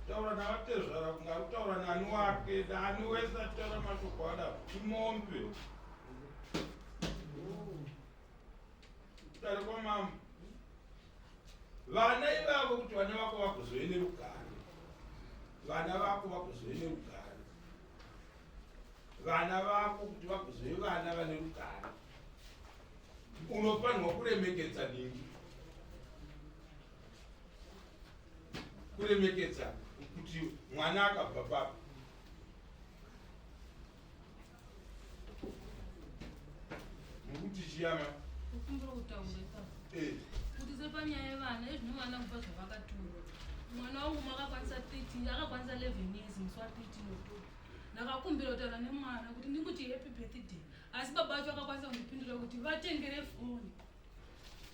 Speaker 2: taura navatezvara kunge ari kutaura nani wake nani wese achitaura mashoko ada kumombe kudare kwamambo vana ivavo kuti vana vako vagozove nerugare vana vako vagozove nerugare vana vako kuti vagozove vana vane rugare unofanirwa kuremekedza nhingi kuremekedza kuti mwana akabva papi mukuti chiyama
Speaker 3: kukumbira kutaura ipapo eh. kuti sepanyaya yevana ezvino vana kubva zvavakatura mwana wangu makakwanisa 13 akakwanisa 11 years musi wa 13 october ndakakumbira kutaura nemwana kuti ndinguti happy birthday asi baba vacho vakakwanisa kundipindura kuti vatengere foni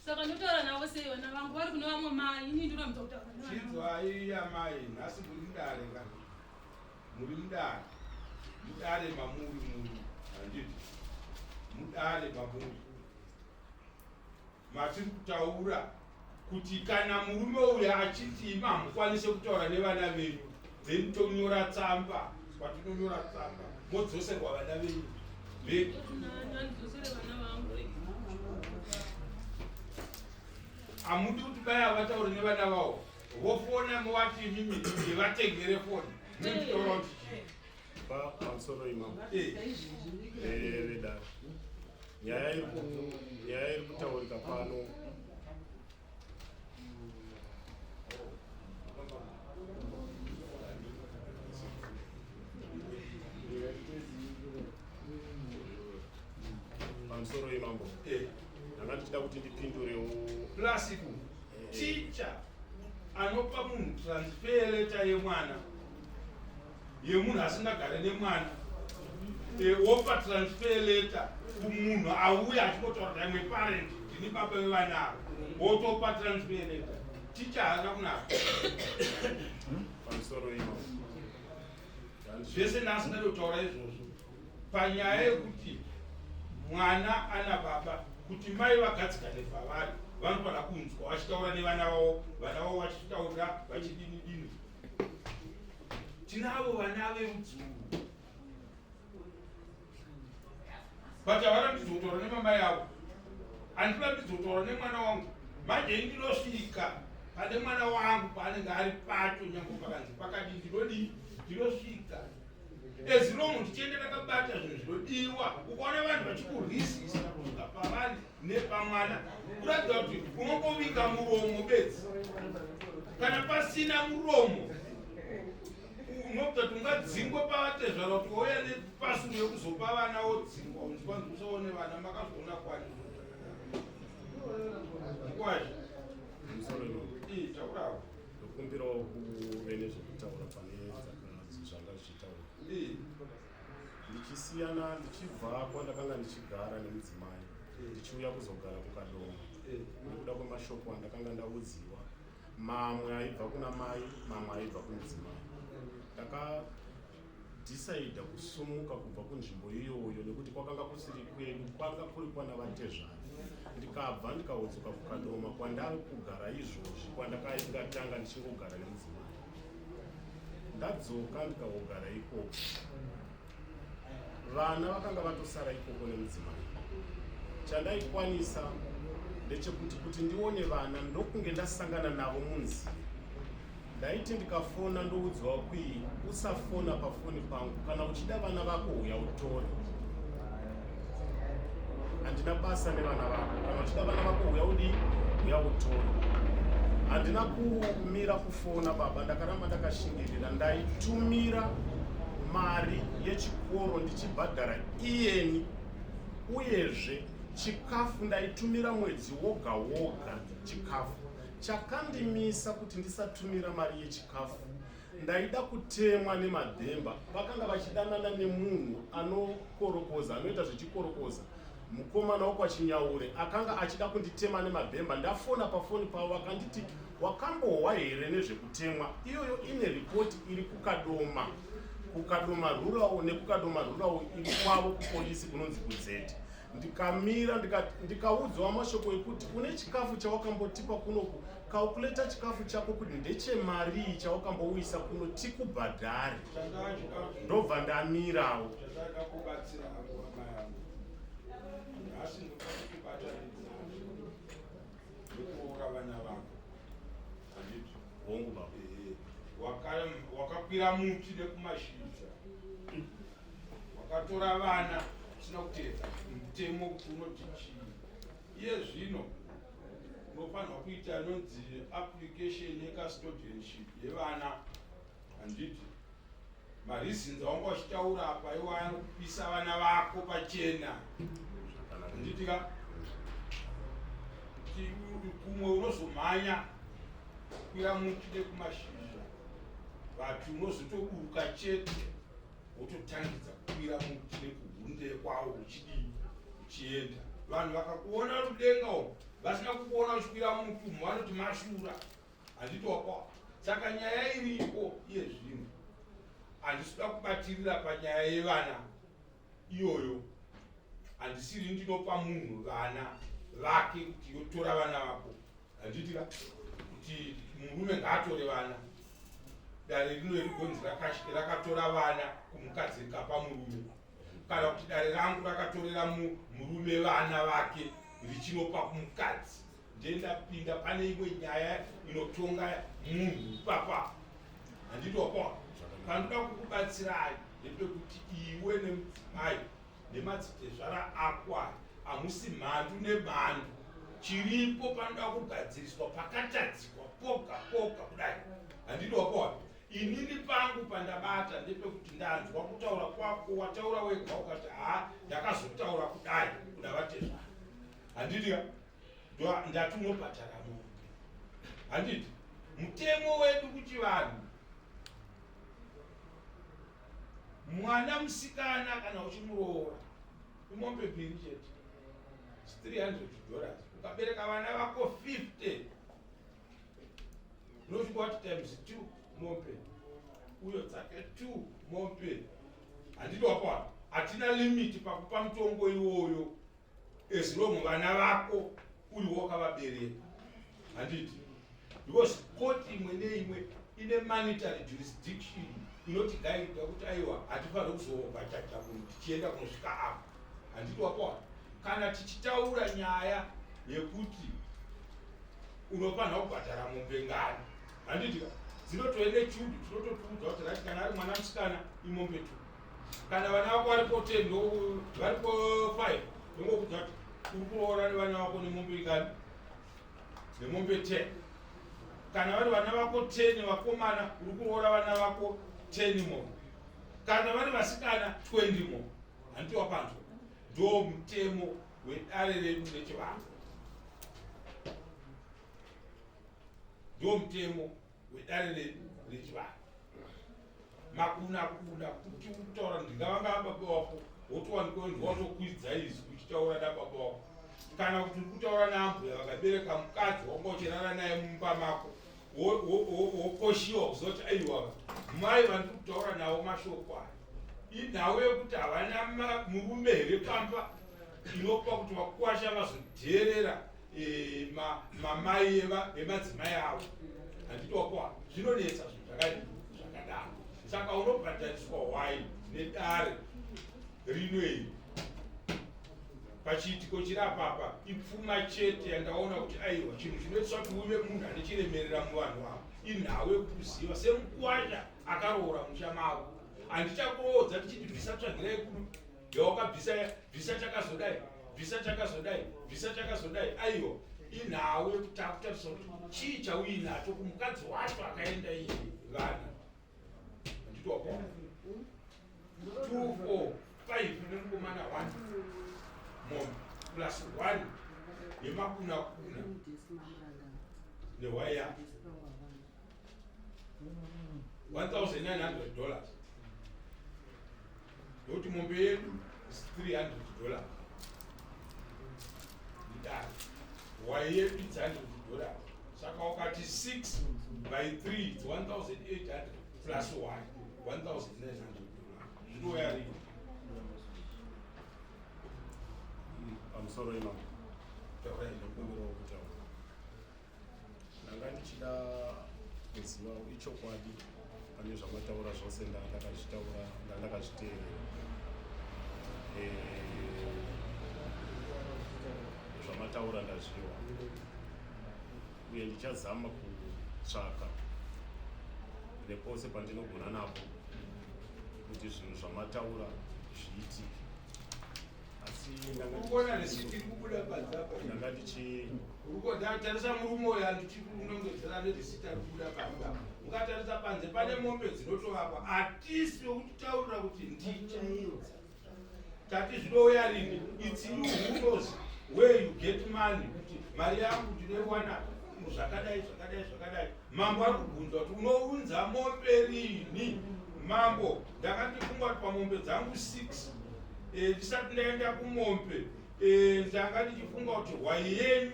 Speaker 3: saka ndotaura navo sei vana vangu vari kune vamwe mai ini ndorambidza kutaura
Speaker 2: chinzwai amai nhasi muri mudare ka muri mudare mudare mamuri muri handiti mudare mamuri matiri kutaura kuti kana murume uyu achiti imi hamukwanise kutaura nevana venyu then tonyora tsamba kwatinonyora tsamba modzoserwa vana venyu hamudi kuti dai avataure nevana vavo vofona movati imimi ndivatengere foni munotaura kuti chii
Speaker 4: pamusoro imamo eh. eh, vedare nyaya iri kutaurika pano pamusoro imambo eh. ndanga ndichida kuti ndipindurewo
Speaker 2: plus ku ticha anopa munhu transfer letter yemwana yemunhu asingagare nemwana eh, wopa transfer letter kumunhu auya achingotaura kuti imwe parent ndini baba vevana ava wotopa transfer letter ticha haana kunaka
Speaker 4: pamusoro imo
Speaker 2: zvese nhasi ndatotaura izvozvo panyaya yekuti mwana ana baba kuti mai vagadzikane pavari Vanofanira kunzwa vachitaura nevana vavo, vana vavo vachitaurira vachidini dini. Tinavo vana verudzuru, but havarambidzwi kutaura nemamai avo. Handirambidzwi kutaura nemwana wangu. Manje ini ndinosvika pane mwana wangu paanenge ari pacho, nyange pakanzi pakadii, ndinodii, ndinosvika as long ndichienda ndakabata zvinhu zvinodiwa. Ukaona vanhu vachikurwisisa kusvika pavari nepamwana, kuratidza kuti unongovinga muromo bedzi. Kana pasina muromo, unobva kuti ungadzingwe pavatezvara kuti wauya nepasuru yekuzopa vana, wodzingwa unzi kwanzi usaone vana. Makazoona kwani kwazvo? Taurawo.
Speaker 4: Ndokumbirawo kuve nezvekutaura pane zvanga zvichitaura. Ndichisiyana, ndichibva kwandakanga ndichigara nemudzimai, ndichiuya kuzogara kuKadoma, nekuda kwemashoko andakanga ndaudziwa, mamwe aibva kuna mai, mamwe aibva kumudzimai, ndakadhisaidha kusumuka kubva kunzvimbo iyoyo nekuti kwakanga kusiri kwedu, kwanga kuri kwana vatezvara. Ndikabva ndikaudzuka kuKadoma kwandari kugara izvozvi, kwandakaingatanga ndichingogara nemudzimai. Ndadzoka ndikagogara ikoko, vana vakanga vatosara ikoko nemudzimai. Chandaikwanisa ndechekuti kuti ndione vana ndokunge ndasangana navo munzira. Ndaiti ndikafona ndoudzwa kui usafona pafoni pangu, kana uchida vana vako uya utore, handina basa nevana vako, kana uchida vana vako uya udii, uya utore. Handina kumira kufona baba, ndakaramba ndakashingirira. Ndaitumira mari yechikoro ndichibhadhara iyeni, uyezve chikafu ndaitumira mwedzi woga woga chikafu. Chakandimisa kuti ndisatumira mari yechikafu, ndaida kutemwa nemabhemba. Vakanga vachidanana nemunhu anokorokoza, anoita zvechikorokoza, mukomana wokwaChinyaure, akanga achida kunditema nemabhemba. Ndafona pafoni pavo, vakanditi, "Wakambohwa here nezvekutemwa?" Iyoyo ine ripoti iri kuKadoma, kuKadoma Rural, nekuKadoma Rural iri kwavo kupolisi kunonzi kuDzete. Ndikamira, ndikaudzwa mashoko ekuti, "Une chikafu chawakambotipa kunoku, calculate chikafu chako kuti ndechemarii chawakambouyisa kuno tikubhadhare." Ndobva ndamirawo.
Speaker 2: Chandada kubatsira hangu, hama yangu, nhasi ndoda kubatanidza nekuroora vana vako, handiti?
Speaker 4: Hongu baba.
Speaker 2: Ehe. Wakakwira muti nekumashizha, wakatora vana usina kuteedza mutemo kuti unoti chii. Iye zvino unofanirwa kuita inonzi application yecustodianship yevana, handiti? Mareasons awanga uchitaura apa iwo anokupisa vana vako pachena, handiti ka? Kuti kumwe unozomhanya kwira muti nekumashizha, but unozotoburuka chete wototangidza kukwira muti nekuhunde kwawo uchidii, uchienda. Vanhu vakakuona rudenga umu vasina kukuona uchikwira muti umu, vanoti mashura, handiti? Wakwa saka nyaya iripo iye zvino, handisi kuda kubatirira panyaya yevana iyoyo. Handisiri ndinopa munhu vana vake kuti yotora vana vako, handiti ka? Kuti murume ngaatore vana, dare rino rigonzi rakatora vana kumukadzi rikapa murume, kana kuti dare rangu rakatorera murume vana vake richinopa kumukadzi, ndendapinda pane imwe nyaya inotonga munhu ipapa, handiti? Wakwa panoda kukubatsirai ndepekuti iwe nemudzimai nemadzitezvara ako aya hamusi mhandu nemhandu. Chiripo panoda kugadziriswa pakatadzikwa poga poga kudai, handiti? Wakwa inini pangu pandabata ndepekuti ndanzwa kutaura kwako, wataura wega ukati, "Ha, ndakazotaura kudai kuna vatezvara," handiti ka? Ndati unobhadhara mombe, handiti? Mutemo wedu kuchivanhu, mwana musikana kana uchimuroora imombe mbiri chete, $300. Ukabereka vana vako 50, unosvika wati times 2 mombe, uyo dzake 2 mombe, handiti? Wakwana hatina limit pakupa mutongo iwoyo, as long vana vako. uri wakavabereka handiti because court imwe neimwe ine monetary jurisdiction inotigaidha kuti aiwa hatifaniri kuzoobhachaja munhu tichienda kunosvika apa handiti wakoa kana tichitaura nyaya yekuti unofanira kubhadhara mombe ngani handiti ka dzinotove nechudu chinototiudza kuti right kana ari mwana musikana imombe two kana vana vako varipo ten varipo five ndongokudza kuti uri kuroora nevana vako nemombe ingani nemombe ten kana vari vana vako ten vakomana uri kuroora vana vako ten mombe kana vari vasikana 20 mombe handiti wapanzwa ndo mutemo wedare redu rechivanhu ndo mutemo wedare redu rechivanhu makuna kuna kuti utaura ndingavanga baba wako wotowanikwa ndiwatokwidza izwi uchitaura nababa wako kana kuti uri kutaura naambuya vakabereka mukadzi wanga uchirara naye mumba mako wokoshiwa kuzoti aiwa mai vandiri kutaura navo mashoko aya inhau yekuti havana murume here pamba inopa kuti vakwasha vazodheerera e, mamai emadzimai avo handiti wakoa zvinonetsa zvinhu zvakadii zvakadaro saka unobhadhariswa hwai nedare rino iri pachiitiko chiri apapa ipfuma chete yandaona kuti aiwa chinhu chinoitisa kuti uve munhu ane chiremerera muvanhu avo inhau yekuziva semukwasha akaroora musha mavo handichakuroodza tichiti bvisa tsvagirai kuno yawakabvisa bvisa chakazodai bvisa chakazodai bvisa chakazodai aiwa inhau yekuti takutarisa kuti chii chauinacho kumukadzi wacho akaenda iye vana handiti wakuona 2 4 5 nemukomana 1 mombe plus 1 yemakuna kuna nehwai yako 1900 dollars nokuti mombe yedu is 300 dollars idaro hwai yedu its 100 dollars saka ukati 6 by 3 its 1800 plus 1 1900 zvinouya rini
Speaker 4: pamusoro imamo ndinokumbirawo kutaura ndanga ndichida kuziva ichokwadi pane zvamataura zvose ndandakazvitaura ndandakazviteerera eh, zvamataura ndazviwa uye ndichazama kutsvaka nepose pandinogona napo kuti zvinhu zvamataura zviitike asi
Speaker 2: ndanga risiti kubuda panze apa
Speaker 4: ndanga ndichi
Speaker 2: urikutarisa murume uyo andichikunongedzera nerisiti ari kubuda panze apa ukatarisa panze pane mombe dzinotovakwa hatisi wekutitaurira kuti ndichaedza tati zvinouya rini its you who knows where you get money kuti mari yangu ndinoiwana zvakadai zvakadai zvakadai mambo ari kubvunza kuti unounza mombe rini mambo ndakandifunga kuti pamombe dzangu 6 eh, ndisati ndaenda kumombe eh, ndanga ndichifunga kuti hwai yenyu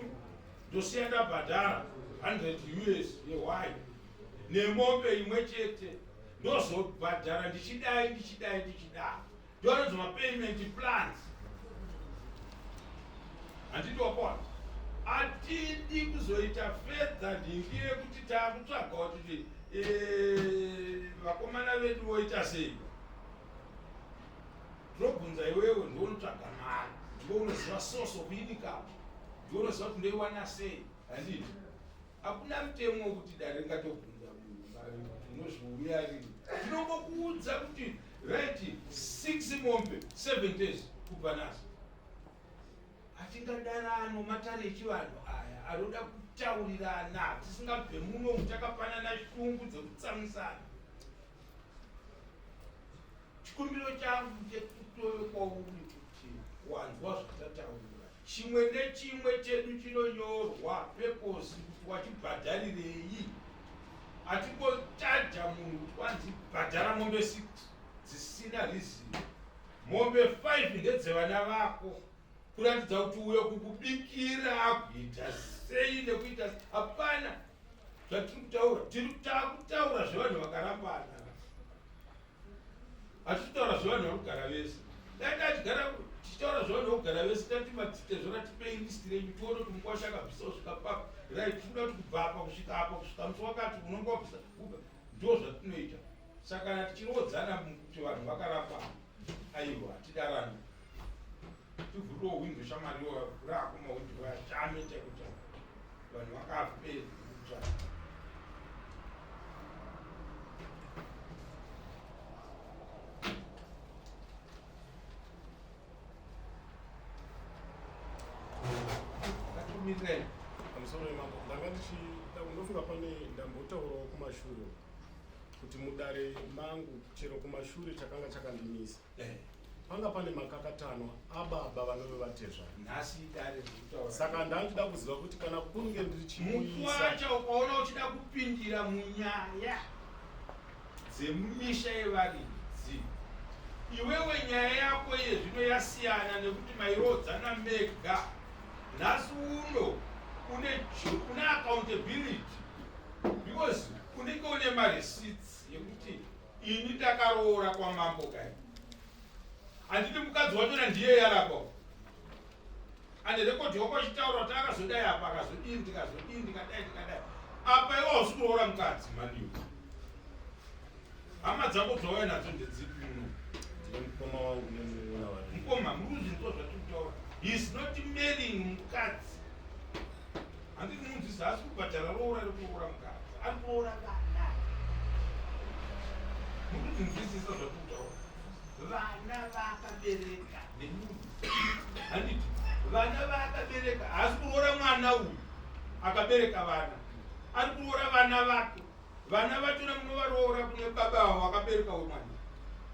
Speaker 2: ndosiya ndabhadhara 100 us yehwai nemombe imwe chete ndozobhadhara ndichidai ndichidai ndichidai ndoanonzi mapayment plans handiti wapona hatidi kuzoita fedha nhingi yekuti taakutsvaga kuti eh, vakomana vedu voita sei tinobvunza iwewe ndiwe unotsvaga mari ndiwe unoziva source of income ndiwe unoziva kuti ndoiwana sei handiti Hakuna mutemo wekuti dare ringatobvunza munhu mari kuti unozviuya rini. Tinongokuudza kuti right six mombe seven days kubva nhasi. Hatingadarano matare echivanhu aya anoda kutaurirana tisingabve muno takapanana shungu dzekutsamwisana. Chikumbiro changu chekutove kwauri kuti wanzwa zvatataura. Chimwe nechimwe chedu chinonyorwa peposi kuti wachibhadharirei. Hatingochaja munhu kuti kwanzi bhadhara mombe 6 dzisina reason. Mombe 5 ndedzevana vako kuratidza kuti uyo kukubikira akuita sei nekuita hapana zvatiri kutaura tiri takutaura zvevanhu vakarambana hatisi kutaura zvevanhu vari kugara vese. Dai tachigara tichitaura zvavo ndokugara vese tati matitezvara tipei list renyu tione kuti mukwasha akabvisa kusvika papa right tinoda kuti kubva apa kusvika apa kusvika musi wakati unonge wabvisa ndo zvatinoita saka kana tichiroodzana kuti vanhu vakaramba aiwa hatidarani tivhuriwo hwindo shamwari rako mahwindo achame chaiko chaiko vanhu vakafe kutsvaka
Speaker 4: Pamusoro yemambo ndanga ndichida ndofunga pane ndambotaurawo kumashure kuti mudare mangu chero kumashure chakanga chakandimisa eh. panga pane makakatanwa ababa vanove vatezvara
Speaker 2: nhasi dare rikutaura
Speaker 4: saka ndandida kuziva kuti kana kunge ndichimuisa
Speaker 2: mukwasha ukaona uchida kupindira munyaya dzemumisha yevaridzi iwewe nyaya yako iye zvino yasiyana nekuti mairoodzana mega nhasi uno une une accountability because unenge une mareceipts yekuti ini ndakaroora kwamambo kai handiti mukadzi wachona ndiye yarapa ane rekodhi wako achitaura kuti akazodai apa akazodii ndikazodii ndikadai ndikadai apa iwe hausi kuroora mukadzi maniwe hama dzako dzauya nadzo ndedzipi muno
Speaker 4: ndine mukoma wangu nemuona vari
Speaker 2: mukoma muri kuzvinzwa zvatiri kutaura he is not marrying mukadzi handiti munzwisa haasi kubhadhara roora rekuroora mukadzi ari kuroora vana muri kuzvinzwisisa zvatiri kutaura vana vaakabereka nemunhu handiti vana vaakabereka haasi kuroora mwana uyu akabereka vana ari kuroora vana vake vana vachona munovaroora kune baba avo vakabereka uyu mwana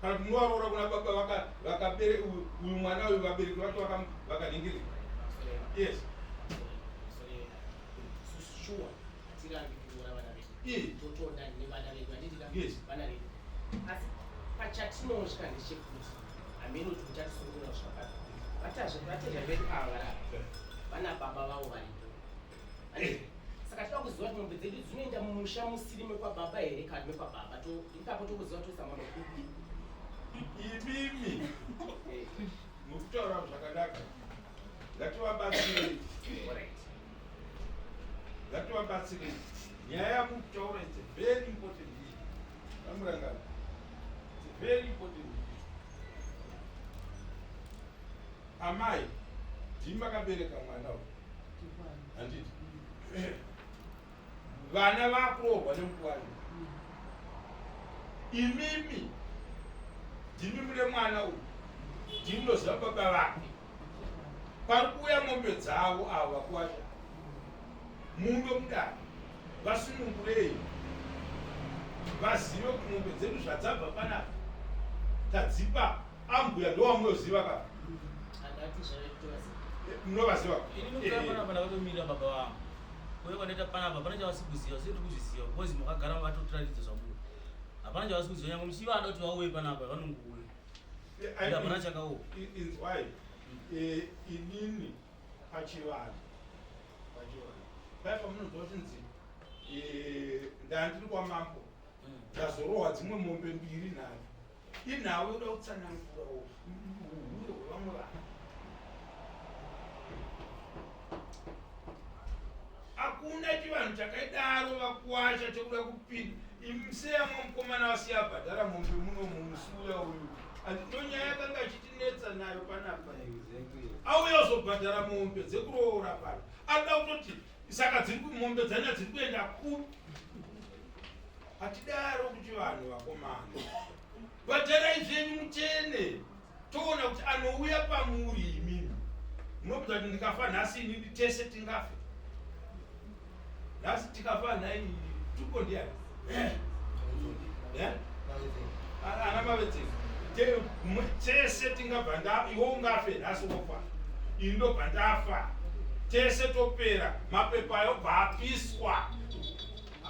Speaker 2: kana kuti munovaroora kuna baba vakabereka uyu mwana uyu vabereki vacho vakaningirika yes
Speaker 8: shuwa hatirambi kuroora vana vedu totoda nevana vedu handiti
Speaker 2: Yes.
Speaker 8: vana vedu asi pachatinotya ndechekuti hameno kuti muchatisunungura kusvika papi vatezva vedu ava varapa vana baba vavo varipo Handiti? saka tinoda kuziva kuti mombe dzedu dzinoenda mumusha musiri mekwababa here kana mekwababa ipapo tokuziva toisa mwana kupi
Speaker 2: imimi mukutaura zvakanaka ngativabatsirei ngativabatsirei nyaya yamukutaura its a very important issue amurangano its a very important issue amai ndimi makabereka mwana uyu handiti vana vakuroorwa nemukuwani imimi ndimi mune mwana uyu ndimi munoziva baba vake pari kuuya mombe dzavo avo vakuwasha muno mudare vasunungurei vazive kuti mombe dzedu zvadzabva panapa tadzipa ambuya ndowamunoziva ka munovaziva
Speaker 1: ini nokugara panapa ndakatomirira baba vangu kuye kwandaita panapa hapana chavasi kuziva sei tiri kuzviziva because makagara vatotiratidza zvamuri hapana chavasi kuziva nyange muchivada kuti vauye panapa vanongouya hapana chakaoma
Speaker 2: inzwai inini pachivanhu pachivanhu paya pamunonzwa chinzi ndandiri kwamambo ndazorohwa dzimwe mombe mbiri nhatu inhau yoda kutsanangura uhure hwevamwe vanhu hakuna chivanhu chakaidaro vakuwasha chekuda kupinda imseyamwa mukomana wasiya abhadhara mombe muno mumusi uya uyu ndonyaya yakanga achitinetsa nayo panapa auya uzobhadhara mombe dzekuroora pano anoda kutoti saka dziri mombe dzanya dziri kuenda kupi Hatidaro kuti vanhu vakomana bhadharai zvenyu muchene toona kuti anouya pamuri imimi munobvunza kuti ndikafa nhasi inini tese tingafe nhasi tikafa nhai tuko ndiyani eh? Ana mavedzeki tese tingabva nda iwe ungafe nhasi wofa ini ndobva ndafa tese topera mapepa ayo bva apiswa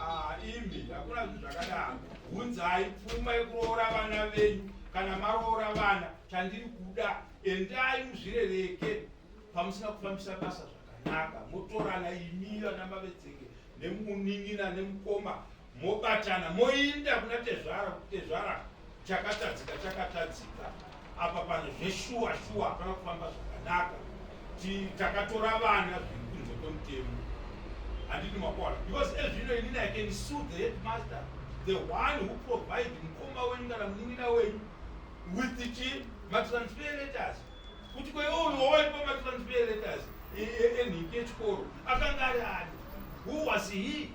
Speaker 2: Ah, imi hakuna zvinhu zvakadaro. Hunzai pfuma yekuroora vana venyu kana maroora vana chandiri kuda endai muzvirereke pamusina kufambisa basa zvakanaka motorana imi vana mavedzenge nemunin'ina nemukoma mobatana moinda kuna tezvara kuti tezvara chakatadzika chakatadzika. Apa pano zveshuwa shuwa hapana kufamba zvakanaka. Takatora vana zviri kunze kwemutemo. Handiti makwana. Because ezvino inini I can sue the headmaster, the one who provide mukoma wenyu kana munin'ina wenyu with chi matransfer letters. Kuti ko iwe uyu wawaipa matransfer letters enhingi yechikoro akanga ari ani? Who was he?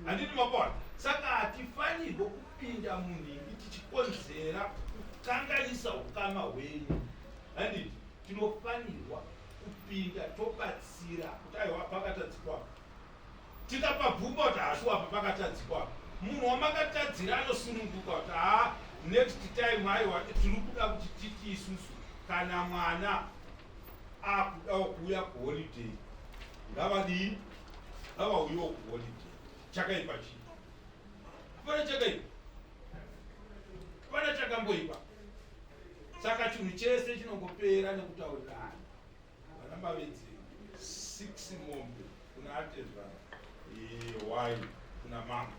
Speaker 2: Handiti makwana. Saka hatifanirwe kupinda munhingi tichikonzera kukanganisa ukama hwenyu. Handiti tinofanirwa kupinda tobatsira kuti aiwa pakatadzikwa tikapabvuma kuti hashuwa apa pakatadzikwa munhu wamakatadzira anosununguka kuti haa next time aiwa tiri kuda kuti titi isusu kana mwana akudawo kuuya kuholiday ngavadii ngavauyewo kuholiday chakaipa chii hapana chakaipa hapana chakamboipa saka chinhu chese chinongopera nekutaurirana vana mavedzi 6 mombe kuna atezvara hwai kuna mama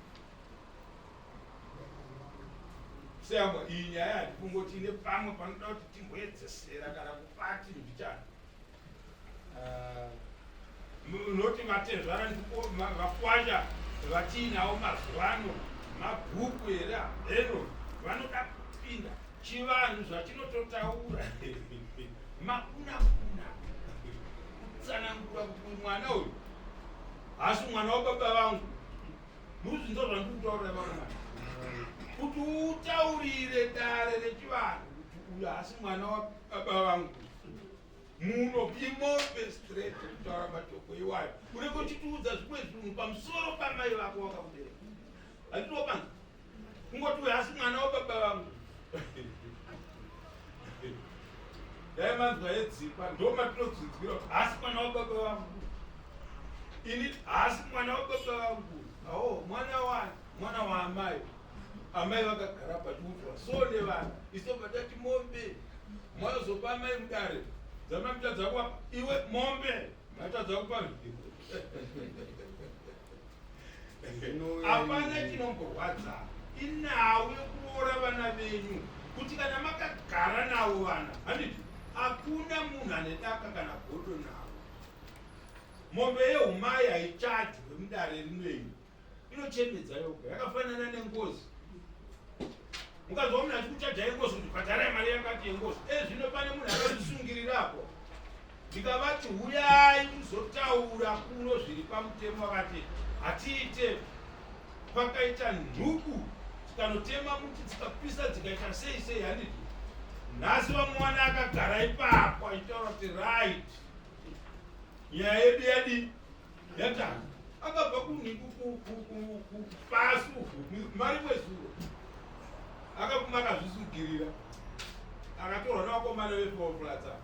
Speaker 2: seyamwa iyi nyaya hatifungoti ine pamwe panoda kuti timboedzesera kana kupati mbichana ah, noti vatezvara vakwasha vatiinawo mazuva ano mabhuku here hameno vanoda kupinda chivanhu zvachinototaura makunakuna kutsanangura kuti uyu mwana uyu haasi mwana wababa vangu muzvinzwa zvandiri kutaurira vakomana kuti utaurire dare rechivanhu kuti uyu haasi mwana wababa vangu muno imombe straight kutaura mashoko iwayo unenge uchitiudza zvimwe zvinhu pamusoro pamai vako wakakubereka handinopanza kungoti uyu asi mwana wababa vangu dai manzwa yedzikwa ndo matinodzidzira kuti haasi mwana wababa vangu ini haasi mwana wababa vangu ao mwana wani mwana waamai amai vakagara pachiudzwa so nevana isobva tati mombe mazopa amai mudare dzamamutadza kupa iwe mombe matadza kupa hapana chinomborwadza inhau yekuroora vana venyu kuti kana makagara navo vana handiti hakuna munhu ane daka kana godo navo mombe yehumai haichajwe mudare rinoiri inochemedza yoga yakafanana nengozi mukanzwa munhu achikuchajai ngozi kuti bhadharai mari yakati yengozi e zvino pane munhu akazvisungirirapo ndikavati huyai muzotaura kuno zviri pamutemo vakati hatiite pakaita nhubu dzikanotema muti dzikapisa dzikaita sei sei handiti nhasi vamuwana akagara ipapo achitaura kuti right nyaya yedu yadii yatanga akabva pasi uku mari kwezuro akapuma akazvisugirira akatorwa nevakomana vefoflatsa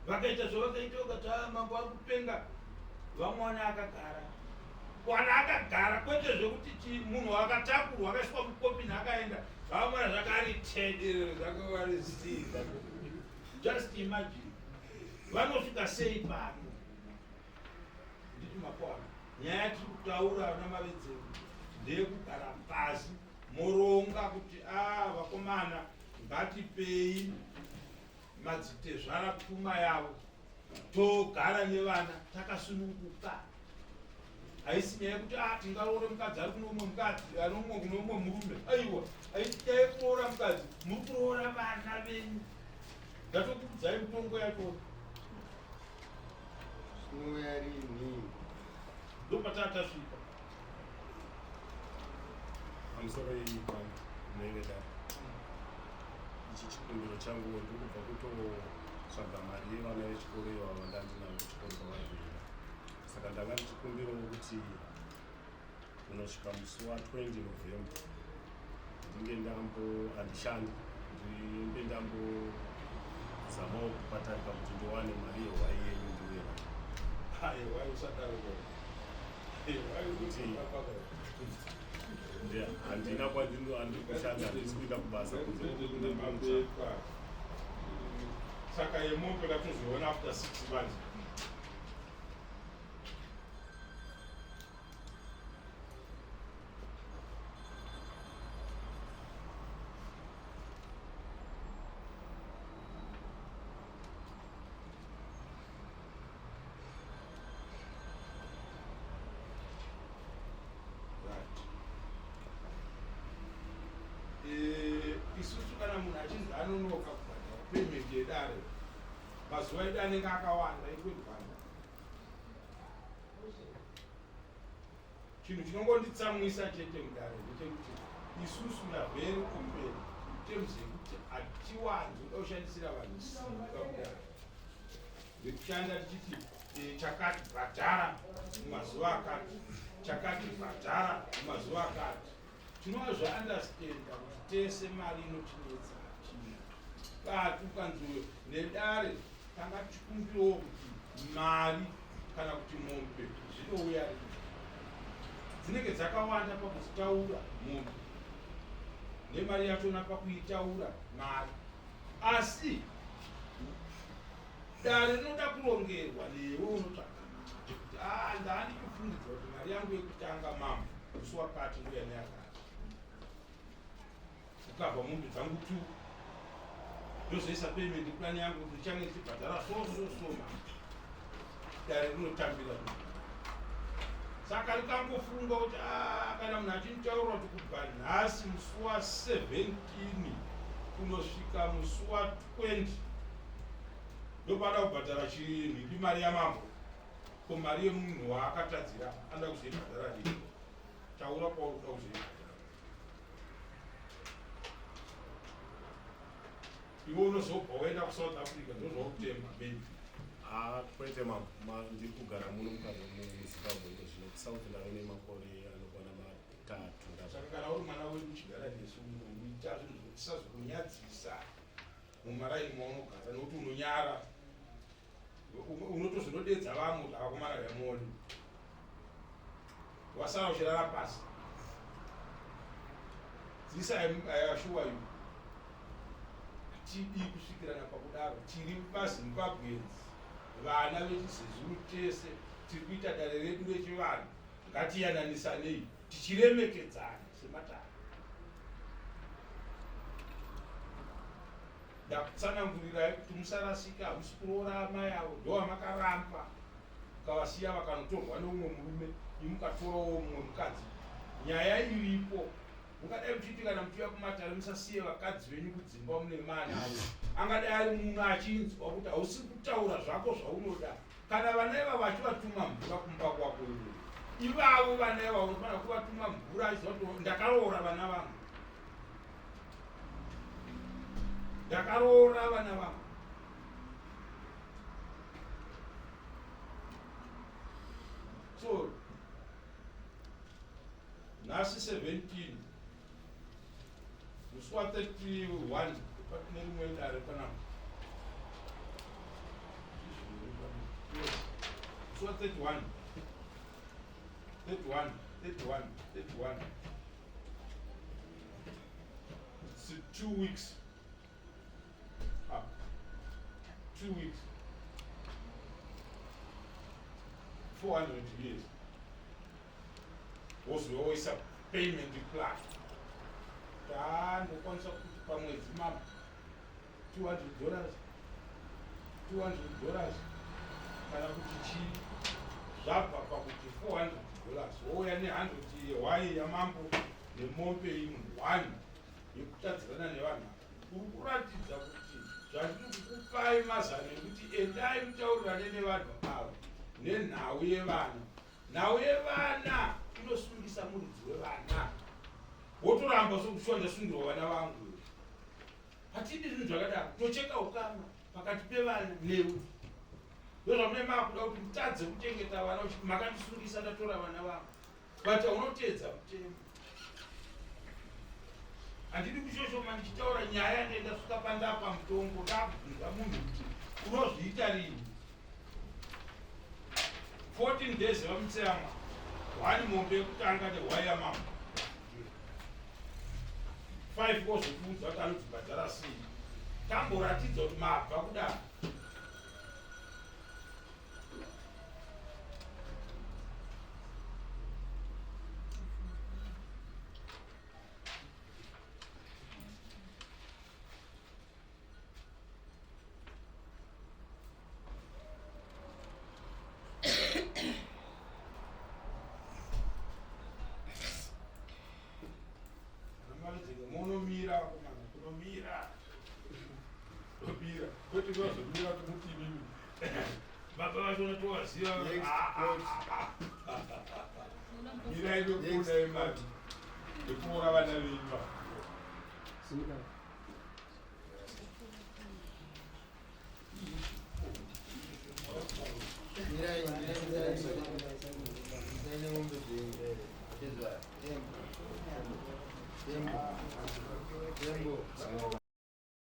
Speaker 2: vakaita zvavakaita vakati ah, mambo ari kupenga vamwana akagara kwana akagara kwete zvekuti munhu akatakurwa akaiswa mukopini akaenda vamwana zvakari tederere zvake vari just imagine vanosvika sei pano nditi makwana nyaya yatiri kutaura vana mavedzero ndeyekugara pasi moronga kuti a ah, vakomana ngatipei madzitezvara pfuma yavo togara nevana takasununguka haisi nyaya yekuti ah tingaroore mukadzi ari kune umwe mukadzi ari umwe kune umwe murume aiwa haisi nyaya yekuroora mukadzi muri kuroora vana venyu ndatokuudzai mutongo yacho
Speaker 6: Zvinouya rini?
Speaker 2: Ndopatakasvika.
Speaker 4: Pamusoro iyi munenge dare. Ichi chikumbiro changu ndiri kubva kutotsvaga mari yevana vechikoro ivava vandandinavo kuchikoro kwavari kuenda. Saka ndanga ndichikumbirawo kuti kunosvika musi wa 20 November ndinge ndambo handishandi ndinge ndambozamawo kupatarika kuti ndiwane mari yehwai yenyu ndiuye nayo handina kwandiri kushanda handisi kuita kubasa kunze
Speaker 2: saka yemombe katozoona after six months Payment yedare mazuva edu anenge akawanda ekwegwanda. Chinhu chinongonditsamwisa chete mudare ndechekuti isusu we are very open in terms yekuti hatiwanzi kuda kushandisira vanhu simba mudare rekushanda tichiti eh, chakati bhadhara mumazuva akati chakati bhadhara mumazuva akati tinozviunderstanda kuti tese mari inotinetsa hatina but ukanzi uyo nedare tanga tichikumbirawo kuti mari kana kuti mombe zvinouya rini dzinenge dzakawanda pakuzitaura mombe nemari yachona pakuitaura mari asi dare rinoda kurongerwa newe unotsvaga mari kuti ah, ndaandichifungidzwa kuti mari yangu yekutanga mambo musi wakati ndoya neyakati ukabva mombe dzangu tu ndozoisa payment plan yangu kuti ndichange ndichibhadhara so so so ma dare rinotambira saka rikangofunga kuti ah, kana munhu achinditaurira kuti kubva nhasi musi wa 17 kunosvika musi wa 20 ndopada kubhadhara chinhiki mari yamambo ko mari yemunhu waakatadzira anoda kuzoibhadhara rii taura kwauri kuda kuzoibhadhara iwe unozobva waenda kusouth africa ndozvakutemba maybe
Speaker 4: Ah, kwete ma ndiri kugara muno muzimbabwe iko zvino kusouth ndave nemakore anokwana matatu
Speaker 2: saka kana uri mwana wedu uchigara nesu unoita zvinhu zvekusazokunyadzisa mumaraini maunogara nokuti unonyara unotozonodedza vamwe kuti avakomana vemuoni wasara uchirara pasi this I assure you hatidi kusvikirana pakudaro tiri vazimbabweans vana vechizezuru tese tiri kuita dare redu rechivanhu ngatiyananisanei tichiremekedzana sematare Ndakutsanangurirai kuti musarasika hamusi kuroora amai avo ndowamakaramba mukavasiya vakanotorwa neumwe murume imi mukatorawo mumwe mukadzi. Nyaya iripo mungadai muchiti kana muchiuya kumatare musasiye vakadzi venyu kudzimba mune manavo angadai ari muno achinzwa kuti hausi kutaura zvako zvaunoda kana vana ivavo achivatuma mvura kumba kwako iwe ivavo vana ivavo unofanira kuvatuma mvura achiziva kuti ndakaroora vana vangu ndakaroora vana vangu so nhasi 17 musi wa 31 patine rimwe dare panapa musi wa 31 31 31 31 It's 2 weeks. Ah, 2 weeks. 400 years. Wozoisa payment plan. Taandokwanisa kuti pamwedzi mama $200, $200 kana kuti chii zvabva pakuti $400 wouya ne100 yehwai yamambo nemombe imwe one yekutadzirana nevanhu ava uri kuratidza kuti zvandiri kukupai mazano ekuti endai mutaurirane nevanhu ava nenhau yevana nhau yevana inosungisa muridzi wevana wotoramba sokushuwa ndasungirwa vana vangu hatidi zvinhu zvakadaro tocheka ukama pakati pevana newe ndozvamune makuda kuti mutadze kuchengeta vana uchiti makandisungisa ndatora vana vangu but unoteedza mutemo handidi kushoshoma ndichitaura nyaya ndenda svika pandapa mutongo ndakubvunza munhu kuti unozviita rini 14 days vamutseyamwa one mombe yekutanga nehwai yamambo 5 wozotiudza kuti anodzibhadhara sei tamboratidza kuti mabva kudaro Ana Mavedzeka munomira vakomana kunomira. Kwete vazomira kuti muti imimi baba vachona tovaziva. Mirai vekuonai mari vekuora vana venyu va.
Speaker 6: Mirai, mirai, mirai, mirai nemombe dzenyu. Tembo. Tembo. Tembo.